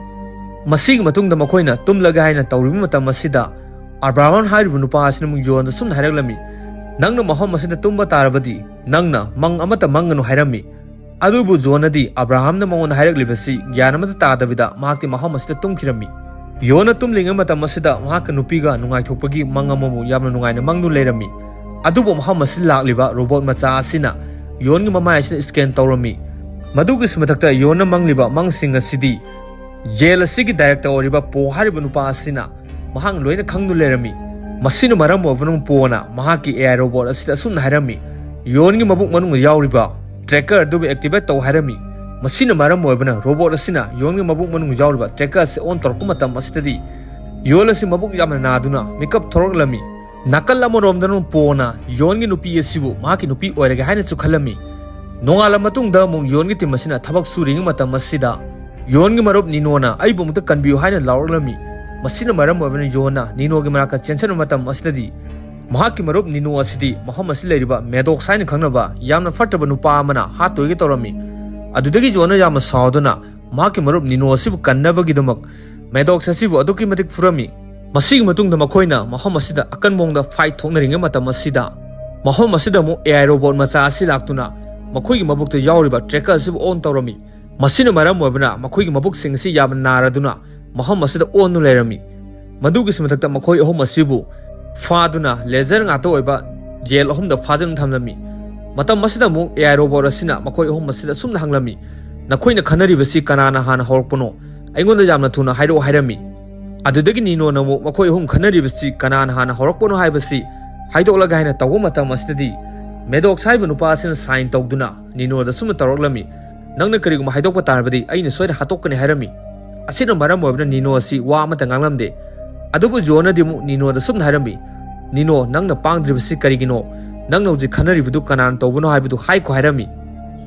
ꯃꯁꯤꯒꯤ ꯃꯇꯨꯡꯗ ꯃꯈꯣꯏꯅ ꯇꯨꯝꯂꯒꯦ ꯍꯥꯏꯅ ꯇꯧꯔꯤꯕ ꯃꯇꯝ ꯑꯁꯤꯗ ꯑꯕ꯭ꯔꯥꯍꯝ ꯍꯥꯏꯔꯤꯕ ꯅꯨꯄꯥ ꯑꯁꯤꯅ ꯑꯃꯨꯛ ꯌꯣꯟꯗ ꯁꯨꯝꯅ ꯍꯥꯏꯔꯛꯂꯝꯃꯤ, "ꯅꯪꯅ ꯃꯐꯝ ꯑꯁꯤꯗ ꯇꯨꯝꯕ ꯇꯥꯔꯕꯗꯤ ꯅꯪꯅ ꯃꯪ ꯑꯃꯠꯇ ꯃꯪꯒꯅꯨ" ꯍꯥꯏꯔꯝꯃꯤ꯫ ꯑꯗꯨꯕꯨ ꯖꯣꯟꯅꯗꯤ ꯑꯕ꯭ꯔꯥꯍꯝꯅ ꯃꯉꯣꯟꯗ ꯍꯥꯏꯔꯛꯂꯤꯕꯁꯤ ꯒ꯭ꯌꯥꯟ ꯑꯃꯠꯇ ꯇꯥꯗꯕꯤꯗ ꯃꯍꯥꯛꯇꯤ ꯃꯐꯝ ꯑꯁꯤꯗ ꯇꯨꯝꯈꯤꯔꯝꯃꯤ꯫ ꯌꯣꯟꯅ ꯇꯨꯝꯂꯤꯉꯩ ꯃꯇꯝ ꯑꯁꯤꯗ ꯃꯍꯥꯛꯀ ꯅꯨꯄꯤꯒ ꯅꯨꯡꯉꯥꯏꯊꯣꯛꯄꯒꯤ ꯃꯪ ꯑꯃꯕꯨ ꯌꯥꯝꯅ ꯅꯨꯡꯉꯥꯏꯅ ꯃꯪꯗꯨꯅ ꯂꯩꯔꯝꯃꯤ꯫ ꯑꯗꯨꯕꯨ ꯃꯐꯝ ꯑꯁꯤꯗ ꯂꯥꯛꯂꯤꯕ ꯔꯣꯕꯣꯠ ꯃꯆꯥ ꯑꯁꯤꯅ ꯌꯣꯟꯒꯤ ꯃꯃꯥꯏ ꯑꯁꯤꯅ ꯁ꯭ꯀꯦꯟ ꯇꯧꯔꯝꯃꯤ꯫ ꯃꯗꯨꯒꯤ ꯃꯊꯛꯇ ꯌꯣꯟꯅ ꯃꯪꯂꯤꯕ ꯃꯪꯁꯤꯡ ꯑꯁꯤꯗꯤ ꯖꯦꯜ ꯑꯁꯤꯒꯤ ꯗꯥꯏꯔꯦꯛꯇꯔ ꯑꯣꯏꯔꯤꯕ ꯄꯣ ꯍꯥꯏꯔꯤꯕ ꯅꯨꯄꯥ ꯑꯁꯤꯅ ꯃꯍꯥꯛꯅ ꯂꯣꯏꯅ ꯈꯪꯗꯨꯅ ꯂꯩꯔꯝꯃꯤ꯫ ꯃꯁꯤꯅ ꯃꯔꯝ ꯑꯣꯏꯕꯅ ꯄꯣꯅ ꯃꯍꯥꯛꯀꯤ ꯑꯦ ꯑꯥꯏ ꯔꯣꯕꯣꯠ ꯑꯁꯤꯗ ꯑꯁꯨꯝꯅ ꯍꯥꯏꯔꯝꯃꯤ, "ꯌꯣꯟꯒꯤ ꯃꯕꯨꯛ ꯃꯅꯨꯡꯗ ꯌꯥꯎꯔꯤꯕ ꯇ꯭ꯔꯦꯀꯔ ꯑꯗꯨꯕꯨ ꯑꯦꯛꯇꯤꯚꯦꯠ ꯇꯧ" ꯍꯥꯏꯔꯝꯃꯤ꯫ ꯃꯁꯤꯅ ꯃꯔꯝ ꯑꯣꯏꯕꯅ ꯔꯣꯕꯣꯠ ꯑꯁꯤꯅ ꯌꯣꯟꯒꯤ ꯃꯕꯨꯛ ꯃꯅꯨꯡꯗ ꯌꯥꯎꯔꯤꯕ ꯇ꯭ꯔꯦꯀꯔ ꯑꯁꯤ ꯑꯣꯟ ꯇꯧꯔꯛꯄ ꯃꯇꯝ ꯑꯁꯤꯗꯗꯤ ꯌꯣꯟ ꯑꯁꯤ ꯃꯕꯨꯛ ꯌꯥꯝꯅ ꯅꯥꯗꯨꯅ ꯃꯤꯀꯞ ꯊꯣꯔꯛꯂꯝꯃꯤ꯫ ꯅꯥꯀꯜ ꯑꯃꯔꯣꯝꯗꯅ ꯄꯣꯅ ꯌꯣꯟꯒꯤ ꯅꯨꯄꯤ ꯑꯁꯤꯕꯨ ꯃꯍꯥꯛꯀꯤ ꯅꯨꯄꯤ ꯑꯣꯏꯔꯒꯦ ꯍꯥꯏꯅꯁꯨ ꯈꯜꯂꯝꯃꯤ꯫ ꯅꯣꯡꯉꯥꯜꯂ ꯃꯇꯨꯡꯗ ꯑꯃꯨꯛ ꯌꯣꯟꯒꯤ ꯇꯤꯝ ꯑꯁꯤꯅ ꯊꯕꯛ ꯁꯨꯔꯤꯉꯩ ꯃꯇꯝ ꯑꯁꯤꯗ ꯌꯣꯟꯒꯤ ꯃꯔꯨꯞ ꯅꯤꯅꯣꯅ "ꯑꯩꯕꯨ ꯑꯃꯨꯛꯇ ꯀꯟꯕꯤꯌꯨ" ꯍꯥꯏꯅ ꯂꯥꯎꯔꯛꯂꯝꯃꯤ꯫ ꯃꯁꯤꯅ ꯃꯔꯝ ꯑꯣꯏꯕꯅ ꯌꯣꯟꯅ ꯅꯤꯅꯣꯒꯤ ꯃꯅꯥꯛꯇ ꯆꯦꯟꯁꯤꯟꯕ ꯃꯇꯝ ꯑꯁꯤꯗꯗꯤ ꯃꯍꯥꯛꯀꯤ ꯃꯔꯨꯞ ꯅꯤꯅꯣ ꯑꯁꯤꯗꯤ ꯃꯐꯝ ꯑꯁꯤ ꯂꯩꯔꯤꯕ ꯃꯦꯗꯣꯛꯁ ꯍꯥꯏꯅ ꯈꯪꯅꯕ ꯌꯥꯝꯅ ꯐꯠꯇꯕ ꯅꯨꯄꯥ ꯑꯃꯅ ꯍꯥꯠꯇꯣꯏꯒꯦ ꯇꯧꯔꯝꯃꯤ꯫ ꯑꯗꯨꯗꯒꯤ ꯌꯣꯟꯅ ꯌꯥꯝꯅ ꯁꯥꯎꯗꯨꯅ ꯃꯍꯥꯛꯀꯤ ꯃꯔꯨꯞ ꯅꯤꯅꯣ ꯑꯁꯤꯕꯨ ꯀꯟꯅꯕꯒꯤꯗꯃꯛ ꯃꯦꯗꯣꯛꯁ ꯑꯁꯤꯕꯨ ꯑꯗꯨꯛꯀꯤ ꯃꯇꯤꯛ ꯐꯨꯔꯝꯃꯤ꯫ ꯃꯁꯤꯒꯤ ꯃꯇꯨꯡꯗ ꯃꯈꯣꯏꯅ ꯃꯐꯝ ꯑꯁꯤꯗ ꯑꯀꯟꯕ ꯃꯑꯣꯡꯗ ꯐꯥꯏꯠ ꯊꯣꯛꯅꯔꯤꯉꯩ ꯃꯇꯝ ꯑꯁꯤꯗ ꯃꯐꯝ ꯑꯁꯤꯗ ꯑꯃꯨꯛ ꯑꯦ ꯑꯥꯏ ꯔꯣꯕꯣꯠ ꯃꯆꯥ ꯑꯁꯤ ꯂꯥꯛꯇꯨꯅ ꯃꯈꯣꯏꯒꯤ ꯃꯕꯨꯛꯇ ꯌꯥꯎꯔꯤꯕ ꯇ꯭ꯔꯦꯀꯔ ꯑꯁꯤꯕꯨ ꯑꯣꯟ ꯇꯧꯔꯝꯃꯤ꯫ ꯃꯁꯤꯅ ꯃꯔꯝ ꯑꯣꯏꯕꯅ ꯃꯈꯣꯏꯒꯤ ꯃꯕꯨꯛꯁꯤꯡ ꯑꯁꯤ ꯌꯥꯝꯅ ꯅꯥꯔꯗꯨꯅ ꯃꯐꯝ ꯑꯁꯤꯗ ꯑꯣꯟꯗꯨꯅ ꯂꯩꯔꯝꯃꯤ꯫ ꯃꯗꯨꯒꯤꯁꯨ ꯃꯊꯛꯇ ꯃꯈꯣꯏ ꯑꯍꯨꯝ ꯑꯁꯤꯕꯨ ꯐꯥꯗꯨꯅ ꯂꯦꯖꯔ ꯉꯥꯛꯇ ꯑꯣꯏꯕ ꯖꯦꯜ ꯑꯍꯨꯝꯗ ꯐꯥꯗꯨꯅ ꯊꯝꯂꯝꯃꯤ꯫ ꯃꯇꯝ ꯑꯁꯤꯗ ꯑꯃꯨꯛ ꯑꯦ ꯑꯥꯏ ꯔꯣꯕꯣꯠ ꯑꯁꯤꯅ ꯃꯈꯣꯏ ꯑꯍꯨꯝ ꯑꯁꯤꯗ ꯑꯁꯨꯝꯅ ꯍꯪꯂꯝꯃꯤ, "ꯅꯈꯣꯏꯅ ꯈꯟꯅꯔꯤꯕꯁꯤ ꯀꯅꯥꯅ ꯍꯥꯟꯅ ꯍꯧꯔꯛꯄꯅꯣ? ꯑꯩꯉꯣꯟꯗ ꯌꯥꯝꯅ ꯊꯨꯅ ꯍꯥꯏꯔꯛꯑꯣ" ꯍꯥꯏꯔꯝꯃꯤ꯫ ꯑꯗꯨꯗꯒꯤ ꯅꯤꯅꯣꯅ ꯑꯃꯨꯛ ꯃꯈꯣꯏ ꯑꯍꯨꯝ ꯈꯟꯅꯔꯤꯕꯁꯤ ꯀꯅꯥꯅ ꯍꯥꯟꯅ ꯍꯧꯔꯛꯄꯅꯣ ꯍꯥꯏꯕꯁꯤ ꯍꯥꯏꯗꯣꯛꯂꯒ ꯍꯥꯏꯅ ꯇꯧꯕ ꯃꯇꯝ ꯑꯁꯤꯗꯗꯤ ꯃꯦꯗꯣꯛꯁ ꯍꯥꯏꯕ ꯅꯨꯄꯥ ꯑꯁꯤꯅ ꯁꯥꯏꯟ ꯇꯧꯗꯨꯅ ꯅꯤꯅꯣꯗ ꯑꯁꯨꯝꯅ ꯇꯧꯔꯛꯂꯝꯃꯤ, "ꯅꯪꯅ ꯀꯔꯤꯒꯨꯝꯕ ꯍꯥꯏꯗꯣꯛꯄ ꯇꯥꯔꯕꯗꯤ ꯑꯩꯅ ꯁꯣꯏꯗꯅ ꯍꯥꯠꯇꯣꯛꯀꯅꯤ" ꯍꯥꯏꯔꯝꯃꯤ꯫ ꯑꯁꯤꯅ ꯃꯔꯝ ꯑꯣꯏꯕꯅ ꯅꯤꯅꯣ ꯑꯁꯤ ꯋꯥ ꯑꯃꯠꯇ ꯉꯥꯡꯂꯝꯗꯦ꯫ ꯑꯗꯨꯕꯨ ꯖꯣꯟꯅꯗꯤ ꯑꯃꯨꯛ ꯅꯤꯅꯣꯗ ꯁꯨꯝꯅ ꯍꯥꯏꯔꯝꯃꯤ, "ꯅꯤꯅꯣ, ꯅꯪꯅ ꯄꯥꯡꯗ꯭ꯔꯤꯕꯁꯤ ꯀꯔꯤꯒꯤꯅꯣ? ꯅꯪꯅ ꯍꯧꯖꯤꯛ ꯈꯟꯅꯔꯤꯕꯗꯨ ꯀꯅꯥꯅ ꯇꯧꯕꯅꯣ ꯍꯥꯏꯕꯗꯨ ꯍꯥꯏꯈꯣ" ꯍꯥꯏꯔꯝꯃꯤ꯫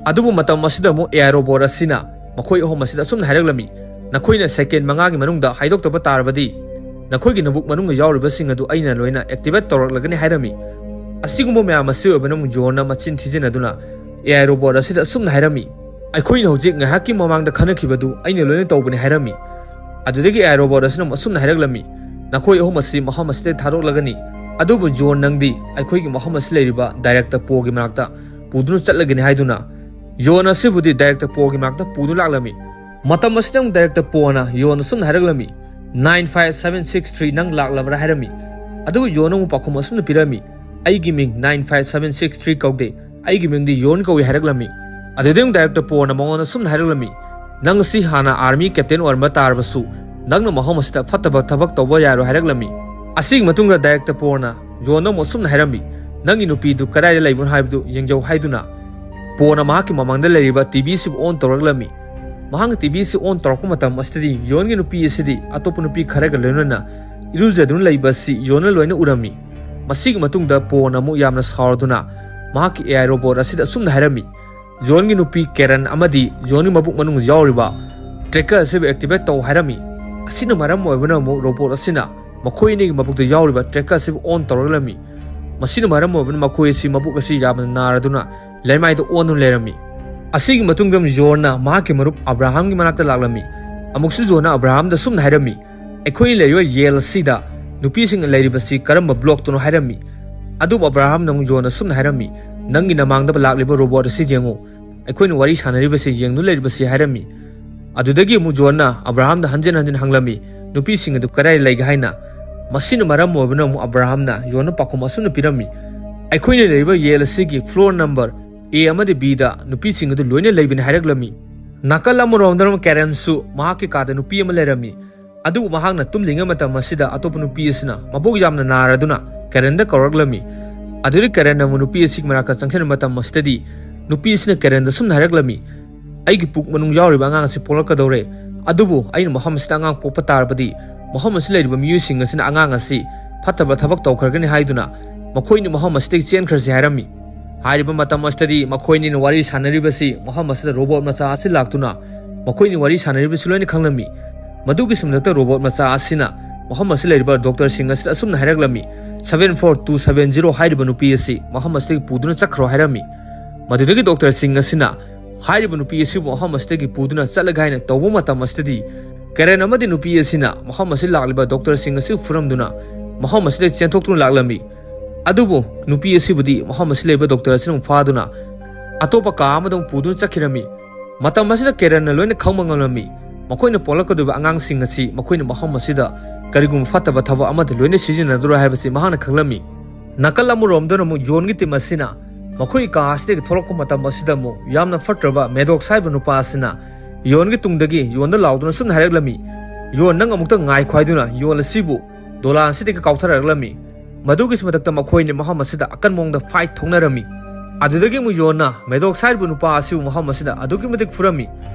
ꯑꯗꯨꯕꯨ ꯃꯇꯝ ꯑꯁꯤꯗ ꯑꯃꯨꯛ ꯑꯦ ꯑꯥꯏ ꯔꯣꯕꯣꯠ ꯑꯁꯤꯅ ꯃꯈꯣꯏ ꯑꯍꯨꯝ ꯑꯁꯤꯗ ꯑꯁꯨꯝꯅ ꯍꯥꯏꯔꯛꯂꯝꯃꯤ, "ꯅꯈꯣꯏꯅ ꯁꯦꯀꯦꯟ ꯃꯉꯥꯒꯤ ꯃꯅꯨꯡꯗ ꯍꯥꯏꯗꯣꯛꯇꯕ ꯇꯥꯔꯕꯗꯤ ꯅꯈꯣꯏꯒꯤ ꯅꯕꯨꯛ ꯃꯅꯨꯡꯗ ꯌꯥꯎꯔꯤꯕꯁꯤꯡ ꯑꯗꯨ ꯑꯩꯅ ꯂꯣꯏꯅ ꯑꯦꯛꯇꯤꯚꯦꯠ ꯇꯧꯔꯛꯂꯒꯅꯤ" ꯍꯥꯏꯔꯝꯃꯤ꯫ ꯑꯁꯤꯒꯨꯝꯕ ꯃꯌꯥꯝ ꯑꯁꯤ ꯑꯣꯏꯕꯅ ꯑꯃꯨꯛ ꯖꯣꯟꯅ ꯃꯆꯤꯟ ꯊꯤꯖꯤꯟꯅꯗꯨꯅ ꯑꯦ ꯑꯥꯏ ꯔꯣꯕꯣꯠ ꯑꯁꯤꯗ ꯑꯁꯨꯝꯅ ꯍꯥꯏꯔꯝꯃꯤ, "ꯑꯩꯈꯣꯏꯅ ꯍꯧꯖꯤꯛ ꯉꯥꯏꯍꯥꯛꯀꯤ ꯃꯃꯥꯡꯗ ꯈꯟꯅꯈꯤꯕꯗꯨ ꯑꯩꯅ ꯂꯣꯏꯅ ꯇꯧꯕꯅꯤ" ꯍꯥꯏꯔꯝꯃꯤ꯫ ꯑꯗꯨꯗꯒꯤ ꯑꯦ ꯑꯥꯏ ꯔꯣꯕꯣꯠ ꯑꯁꯤꯅ ꯑꯃꯨꯛ ꯑꯁꯨꯝꯅ ꯍꯥꯏꯔꯛꯂꯝꯃꯤ, "ꯅꯈꯣꯏ ꯑꯍꯨꯝ ꯑꯁꯤ ꯃꯐꯝ ꯑꯁꯤꯗ ꯊꯥꯗꯣꯛꯂꯒꯅꯤ, ꯑꯗꯨꯕꯨ ꯖꯣꯟ, ꯅꯪꯗꯤ ꯑꯩꯈꯣꯏꯒꯤ ꯃꯐꯝ ꯑꯁꯤ ꯂꯩꯔꯤꯕ ꯗꯥꯏꯔꯦꯛꯇꯔ ꯄꯣꯒꯤ ꯃꯅꯥꯛꯇ ꯄꯨꯗꯨꯅ ꯆꯠꯂꯒꯅꯤ" ꯍꯥꯏꯗꯨꯅ ꯖꯣꯟ ꯑꯁꯤꯕꯨꯗꯤ ꯗꯥꯏꯔꯦꯛꯇꯔ ꯄꯣꯒꯤ ꯃꯅꯥꯛꯇ ꯄꯨꯗꯨꯅ ꯂꯥꯛꯂꯝꯃꯤ꯫ ꯃꯇꯝ ꯑꯁꯤꯗ ꯑꯃꯨꯛ ꯗꯥꯏꯔꯦꯛꯇꯔ ꯄꯣꯅ ꯌꯣꯟ ꯑꯁꯨꯝꯅ ꯍꯥꯏꯔꯛꯂꯝꯃꯤ, "Nine five seven six three, ꯅꯪ ꯂꯥꯛꯂꯕ꯭ꯔꯥ?" ꯍꯥꯏꯔꯝꯃꯤ꯫ ꯑꯗꯨꯕꯨ ꯌꯣꯟ ꯑꯃꯨꯛ ꯄꯥꯎꯈꯨꯝ ꯑꯁꯨꯝꯅ ꯄꯤꯔꯝꯃꯤ, "ꯑꯩꯒꯤ ꯃꯤꯡ nine five seven six three ꯀꯧꯗꯦ, ꯑꯩꯒꯤ ꯃꯤꯡꯗꯤ ꯌꯣꯟ ꯀꯧꯏ" ꯍꯥꯏꯔꯛꯂꯝꯃꯤ꯫ ꯑꯗꯨꯗꯩ ꯑꯃꯨꯛ ꯗꯥꯏꯔꯦꯛꯇꯔ ꯄꯣꯅ ꯃꯉꯣꯟꯗ ꯑꯁꯨꯝꯅ ꯍꯥꯏꯔꯛꯂꯝꯃꯤ, "ꯅꯪ ꯑꯁꯤ ꯍꯥꯟꯅ ꯑꯥꯔꯃꯤ ꯀꯦꯞꯇꯦꯟ ꯑꯣꯏꯔꯝꯕ ꯇꯥꯔꯕꯁꯨ, ꯅꯪꯅ ꯃꯐꯝ ꯑꯁꯤꯗ ꯐꯠꯇꯕ ꯊꯕꯛ ꯇꯧꯕ ꯌꯥꯔꯣꯏ" ꯍꯥꯏꯔꯛꯂꯝꯃꯤ꯫ ꯑꯁꯤꯒꯤ ꯃꯇꯨꯡꯗ ꯗꯥꯏꯔꯦꯛꯇꯔ ꯄꯣꯔꯅ ꯖꯣꯟꯗ ꯑꯃꯨꯛ ꯑꯁꯨꯝꯅ ꯍꯥꯏꯔꯝꯃꯤ, "ꯅꯪꯒꯤ ꯅꯨꯄꯤꯗꯨ ꯀꯗꯥꯏꯗ ꯂꯩꯕꯅꯣ ꯍꯥꯏꯕꯗꯨ ꯌꯦꯡꯖꯧ" ꯍꯥꯏꯗꯨꯅ ꯄꯣꯔꯅ ꯃꯍꯥꯛꯀꯤ ꯃꯃꯥꯡꯗ ꯂꯩꯔꯤꯕ ꯇꯤ ꯚꯤ ꯑꯁꯤꯕꯨ ꯑꯣꯟ ꯇꯧꯔꯛꯂꯝꯃꯤ꯫ ꯃꯍꯥꯛꯅ ꯇꯤ ꯚꯤ ꯑꯁꯤ ꯑꯣꯟ ꯇꯧꯔꯛꯄ ꯃꯇꯝ ꯑꯁꯤꯗꯗꯤ ꯖꯣꯟꯒꯤ ꯅꯨꯄꯤ ꯑꯁꯤꯗꯤ ꯑꯇꯣꯞꯄ ꯅꯨꯄꯤ ꯈꯔꯒ ꯂꯣꯏꯅꯅ ꯏꯔꯨꯖꯗꯨꯅ ꯂꯩꯕ ꯑꯁꯤ ꯖꯣꯟꯅ ꯂꯣꯏꯅ ꯎꯔꯝꯃꯤ꯫ ꯃꯁꯤꯒꯤ ꯃꯇꯨꯡꯗ ꯄꯣꯔꯅ ꯑꯃꯨꯛ ꯌꯥꯝꯅ ꯁꯥꯎꯔꯗꯨꯅ ꯃꯍꯥꯛꯀꯤ ꯑꯦ ꯑꯥꯏ ꯔꯣꯕꯣꯠ ꯑꯁꯤꯗ ꯑꯁꯨꯝꯅ ꯍꯥꯏꯔꯝꯃꯤ, "ꯖꯣꯟꯒꯤ ꯅꯨꯄꯤ ꯀꯦꯔꯟ ꯑꯃꯗꯤ ꯖꯣꯟꯒꯤ ꯃꯕꯨꯛ ꯃꯅꯨꯡꯗ ꯌꯥꯎꯔꯤꯕ ꯇ꯭ꯔꯦꯀꯔ ꯑꯁꯤꯕꯨ ꯑꯦꯛꯇꯤꯚꯦꯠ ꯇꯧ" ꯍꯥꯏꯔꯝꯃꯤ꯫ ꯑꯁꯤꯅ ꯃꯔꯝ ꯑꯣꯏꯕꯅ ꯑꯃꯨꯛ ꯔꯣꯕꯣꯠ ꯑꯁꯤꯅ ꯃꯈꯣꯏ ꯑꯅꯤꯒꯤ ꯃꯕꯨꯛꯇ ꯌꯥꯎꯔꯤꯕ ꯇ꯭ꯔꯦꯀꯔ ꯑꯁꯤꯕꯨ ꯑꯣꯟ ꯇꯧꯔꯛꯂꯝꯃꯤ꯫ ꯃꯁꯤꯅ ꯃꯔꯝ ꯑꯣꯏꯕꯅ ꯃꯈꯣꯏ ꯑꯁꯤ ꯃꯕꯨꯛ ꯑꯁꯤ ꯌꯥꯝꯅ ꯅꯥꯔꯗꯨꯅ ꯂꯩꯃꯥꯏꯗ ꯑꯣꯟꯗꯨꯅ ꯂꯩꯔꯝꯃꯤ꯫ ꯑꯁꯤꯒꯤ ꯃꯇꯨꯡꯗ ꯖꯣꯟꯅ ꯃꯍꯥꯛꯀꯤ ꯃꯔꯨꯞ ꯑꯕ꯭ꯔꯥꯍꯥꯝꯒꯤ ꯃꯅꯥꯛꯇ ꯂꯥꯛꯂꯝꯃꯤ꯫ ꯑꯃꯨꯛꯁꯨ ꯖꯣꯟꯅ ꯑꯕ꯭ꯔꯥꯍꯥꯝꯗ ꯁꯨꯝꯅ ꯍꯥꯏꯔꯝꯃꯤ, "ꯑꯩꯈꯣꯏꯅ ꯂꯩꯔꯤꯕ ꯌꯦꯜ ꯑꯁꯤꯗ ꯅꯨꯄꯤꯁꯤꯡꯅ ꯂꯩꯔꯤꯕꯁꯤ ꯀꯔꯝꯕ ꯕ꯭ꯂꯣꯛꯇꯅꯣ?" ꯍꯥꯏꯔꯝꯃꯤ꯫ ꯑꯗꯨꯕꯨ ꯑꯕ꯭ꯔꯥꯍꯥꯝꯅ ꯑꯃꯨꯛ ꯖꯣꯟꯗ ꯁꯨꯝꯅ ꯍꯥꯏꯔꯝꯃꯤ, "ꯅꯪꯒꯤ ꯅꯃꯥꯡꯗ ꯂꯥꯛꯂꯤꯕ ꯔꯣꯕꯣꯠ ꯑꯁꯤ ꯌꯦꯡꯉꯨ, ꯑꯩꯈꯣꯏꯅ ꯋꯥꯔꯤ ꯁꯥꯟꯅꯔꯤꯕꯁꯤ ꯌꯦꯡꯗꯨꯅ ꯂꯩꯔꯤꯕꯁꯤ" ꯍꯥꯏꯔꯝꯃꯤ꯫ ꯑꯗꯨꯗꯒꯤ ꯑꯃꯨꯛ ꯖꯣꯟꯅ ꯑꯕ꯭ꯔꯥꯍꯥꯝꯗ ꯍꯟꯖꯤꯟ ꯍꯟꯖꯤꯟ ꯍꯪꯂꯝꯃꯤ, "ꯅꯨꯄꯤꯁꯤꯡ ꯑꯗꯨ ꯀꯗꯥꯏ ꯂꯩꯒꯦ?" ꯍꯥꯏꯅ꯫ ꯃꯁꯤꯅ ꯃꯔꯝ ꯑꯣꯏꯕꯅ ꯑꯃꯨꯛ ꯑꯕ꯭ꯔꯥꯍꯥꯝꯅ ꯖꯣꯟꯗ ꯄꯥꯎꯈꯨꯝ ꯑꯁꯨꯝꯅ ꯄꯤꯔꯝꯃꯤ, "ꯑꯩꯈꯣꯏꯅ ꯂꯩꯔꯤꯕ ꯌꯦꯜ ꯑꯁꯤꯒꯤ ꯐ꯭ꯂꯣꯔ ꯅꯝꯕꯔ ꯑꯦ ꯑꯃꯗꯤ ꯕꯤꯗ ꯅꯨꯄꯤꯁꯤꯡ ꯑꯗꯨ ꯂꯣꯏꯅ ꯂꯩꯕꯅꯤ" ꯍꯥꯏꯔꯛꯂꯝꯃꯤ꯫ ꯅꯥꯀꯜ ꯑꯃꯔꯣꯝꯗꯅ ꯀꯦꯔꯟꯁꯨ ꯃꯍꯥꯛꯀꯤ ꯀꯥꯗ ꯅꯨꯄꯤ ꯑꯃ ꯂꯩꯔꯝꯃꯤ꯫ ꯑꯗꯨꯕꯨ ꯃꯍꯥꯛꯅ ꯇꯨꯝꯂꯤꯉꯩ ꯃꯇꯝ ꯑꯁꯤꯗ ꯑꯇꯣꯞꯄ ꯅꯨꯄꯤ ꯑꯁꯤꯅ ꯃꯕꯨꯛ ꯌꯥꯝꯅ ꯅꯥꯔꯗꯨꯅ ꯀꯦꯔꯟꯗ ꯀꯧꯔꯛꯂꯝꯃꯤ꯫ ꯑꯗꯨꯗꯒꯤ ꯀꯦꯔꯟꯅ ꯑꯃꯨꯛ ꯅꯨꯄꯤ ꯑꯁꯤꯒꯤ ꯃꯅꯥꯛꯇ ꯆꯪꯁꯤꯟꯕ ꯃꯇꯝ ꯑꯁꯤꯗꯗꯤ ꯅꯨꯄꯤ ꯑꯁꯤꯅ ꯀꯦꯔꯟꯗ ꯁꯨꯝꯅ ꯍꯥꯏꯔꯛꯂꯝꯃꯤ, "ꯑꯩꯒꯤ ꯄꯨꯛ ꯃꯅꯨꯡ ꯌꯥꯎꯔꯤꯕ ꯑꯉꯥꯡ ꯑꯁꯤ ꯄꯣꯛꯂꯛꯀꯗꯧꯔꯦ꯫ ꯑꯗꯨꯕꯨ ꯑꯩꯅ ꯃꯐꯝ ꯑꯁꯤꯗ ꯑꯉꯥꯡ ꯄꯣꯛꯄ ꯇꯥꯔꯕꯗꯤ ꯃꯐꯝ ꯑꯁꯤꯗ ꯂꯩꯔꯤꯕ ꯃꯤꯑꯣꯏꯁꯤꯡ ꯑꯁꯤꯅ ꯑꯉꯥꯡ ꯑꯁꯤ ꯐꯠꯇꯕ ꯊꯕꯛ ꯇꯧꯈ꯭ꯔꯒꯅꯤ ꯍꯥꯏꯗꯨꯅ ꯃꯈꯣꯏꯅ ꯃꯐꯝ ꯑꯁꯤꯗꯒꯤ ꯆꯦꯟꯈ꯭ꯔꯁꯤ" ꯍꯥꯏꯔꯝꯃꯤ꯫ ꯍꯥꯏꯔꯤꯕ ꯃꯇꯝ ꯑꯁꯤꯗꯗꯤ ꯃꯈꯣꯏꯅꯤꯅ ꯋꯥꯔꯤ ꯁꯥꯟꯅꯔꯤꯕꯁꯤ ꯃꯐꯝ ꯑꯁꯤꯗ ꯔꯣꯕꯣꯠ ꯃꯆꯥ ꯑꯁꯤ ꯂꯥꯛꯇꯨꯅ ꯃꯈꯣꯏꯅꯤ ꯋꯥꯔꯤ ꯁꯥꯟꯅꯔꯤꯕꯁꯤ ꯂꯣꯏꯅ ꯈꯪꯂꯝꯃꯤ꯫ ꯃꯗꯨꯒꯤ ꯁꯨꯝꯂꯛꯇ ꯔꯣꯕꯣꯠ ꯃꯆꯥ ꯑꯁꯤꯅ ꯃꯐꯝ ꯑꯁꯤꯗ ꯂꯩꯔꯤꯕ ꯗꯣꯛꯇꯔꯁꯤꯡ ꯑꯁꯤꯗ ꯑꯁꯨꯝꯅ ꯍꯥꯏꯔꯛꯂꯝꯃꯤ, "seven four two seven zero ꯍꯥꯏꯔꯤꯕ ꯅꯨꯄꯤ ꯑꯁꯤ ꯃꯐꯝ ꯑꯁꯤꯗꯒꯤ ꯄꯨꯗꯨꯅ ꯆꯠꯈ꯭ꯔꯣ" ꯍꯥꯏꯔꯝꯃꯤ꯫ ꯃꯗꯨꯗꯒꯤ ꯗꯣꯛꯇꯔꯁꯤꯡ ꯑꯁꯤꯅ ꯍꯥꯏꯔꯤꯕ ꯅꯨꯄꯤ ꯑꯁꯤꯕꯨ ꯃꯐꯝ ꯑꯁꯤꯗꯒꯤ ꯄꯨꯗꯨꯅ ꯆꯠꯂꯒ ꯍꯥꯏꯅ ꯇꯧꯕ ꯃꯇꯝ ꯑꯁꯤꯗꯗꯤ ꯀꯦꯔꯟ ꯑꯃꯗꯤ ꯅꯨꯄꯤ ꯑꯁꯤꯅ ꯃꯐꯝ ꯑꯁꯤꯗ ꯂꯥꯛꯂꯤꯕ ꯗꯣꯛꯇꯔꯁꯤꯡ ꯑꯁꯤ ꯐꯨꯔꯝꯗꯨꯅ ꯃꯐꯝ ꯑꯁꯤꯗ ꯆꯦꯟꯊꯣꯛꯇꯨꯅ ꯂꯥꯛꯂꯝꯃꯤ꯫ ꯑꯗꯨꯕꯨ ꯅꯨꯄꯤ ꯑꯁꯤꯕꯨꯗꯤ ꯃꯐꯝ ꯑꯁꯤꯗ ꯂꯩꯕ ꯗꯣꯛꯇꯔ ꯑꯁꯤꯅ ꯑꯃꯨꯛ ꯐꯥꯗꯨꯅ ꯑꯇꯣꯞꯄ ꯀꯥ ꯑꯃꯗ ꯑꯃꯨꯛ ꯄꯨꯗꯨꯅ ꯆꯠꯈꯤꯔꯝꯃꯤ꯫ ꯃꯇꯝ ꯑꯁꯤꯗ ꯀꯦꯔꯟꯅ ꯂꯣꯏꯅ ꯈꯪꯕ ꯉꯝꯂꯝꯃꯤ꯫ ꯃꯈꯣꯏꯅ ꯄꯣꯛꯂꯛꯀꯗꯧꯔꯤꯕ ꯑꯉꯥꯡꯁꯤꯡ ꯑꯁꯤ ꯃꯈꯣꯏꯅ ꯃꯐꯝ ꯑꯁꯤꯗ ꯀꯔꯤꯒꯨꯝꯕ ꯐꯠꯇꯕ ꯊꯕꯛ ꯑꯃꯗ ꯂꯣꯏꯅ ꯁꯤꯖꯤꯟꯅꯗꯣꯔꯣꯏ ꯍꯥꯏꯕꯁꯤ ꯃꯍꯥꯛꯅ ꯈꯪꯂꯝꯃꯤ꯫ ꯅꯥꯀꯜ ꯑꯃꯔꯣꯝꯗꯅ ꯑꯃꯨꯛ ꯖꯣꯟꯒꯤ ꯇꯤꯝ ꯑꯁꯤꯅ ꯃꯈꯣꯏ ꯀꯥ ꯑꯁꯤꯗꯒꯤ ꯊꯣꯛꯂꯛꯄ ꯃꯇꯝ ꯑꯁꯤꯗ ꯑꯃꯨꯛ ꯌꯥꯝꯅ ꯐꯠꯇ꯭ꯔꯕ ꯃꯦꯗꯣꯛꯁ ꯍꯥꯏꯕ ꯅꯨꯄꯥ ꯑꯁꯤꯅ ꯌꯣꯟꯒꯤ ꯇꯨꯡꯗꯒꯤ ꯌꯣꯟꯗ ꯂꯥꯎꯗꯨꯅ ꯁꯨꯝꯅ ꯍꯥꯏꯔꯛꯂꯝꯃꯤ, "ꯌꯣꯟ, ꯅꯪ ꯑꯃꯨꯛꯇ ꯉꯥꯏꯈꯣ" ꯍꯥꯏꯗꯨꯅ ꯌꯣꯟ ꯑꯁꯤꯕꯨ ꯗꯣꯂꯥꯟ ꯑꯁꯤꯗꯒꯤ ꯀꯥꯎꯊꯔꯛꯂꯝꯃꯤ꯫ ꯃꯗꯨꯒꯤꯁꯨ ꯃꯊꯛꯇ ꯃꯈꯣꯏꯅ ꯃꯐꯝ ꯑꯁꯤꯗ ꯑꯀꯟꯕ ꯃꯑꯣꯡꯗ fight ꯊꯣꯛꯅꯔꯝꯃꯤ꯫ ꯑꯗꯨꯗꯒꯤ ꯑꯃꯨꯛ ꯌꯣꯟꯅ ꯃꯦꯗꯣꯛꯁ ꯍꯥꯏꯔꯤꯕ ꯅꯨꯄꯥ ꯑꯁꯤꯕꯨ ꯃꯐꯝ ꯑꯁꯤꯗ ꯑꯗꯨꯛꯀꯤ ꯃꯇꯤꯛ ꯐꯨꯔꯝꯃꯤ꯫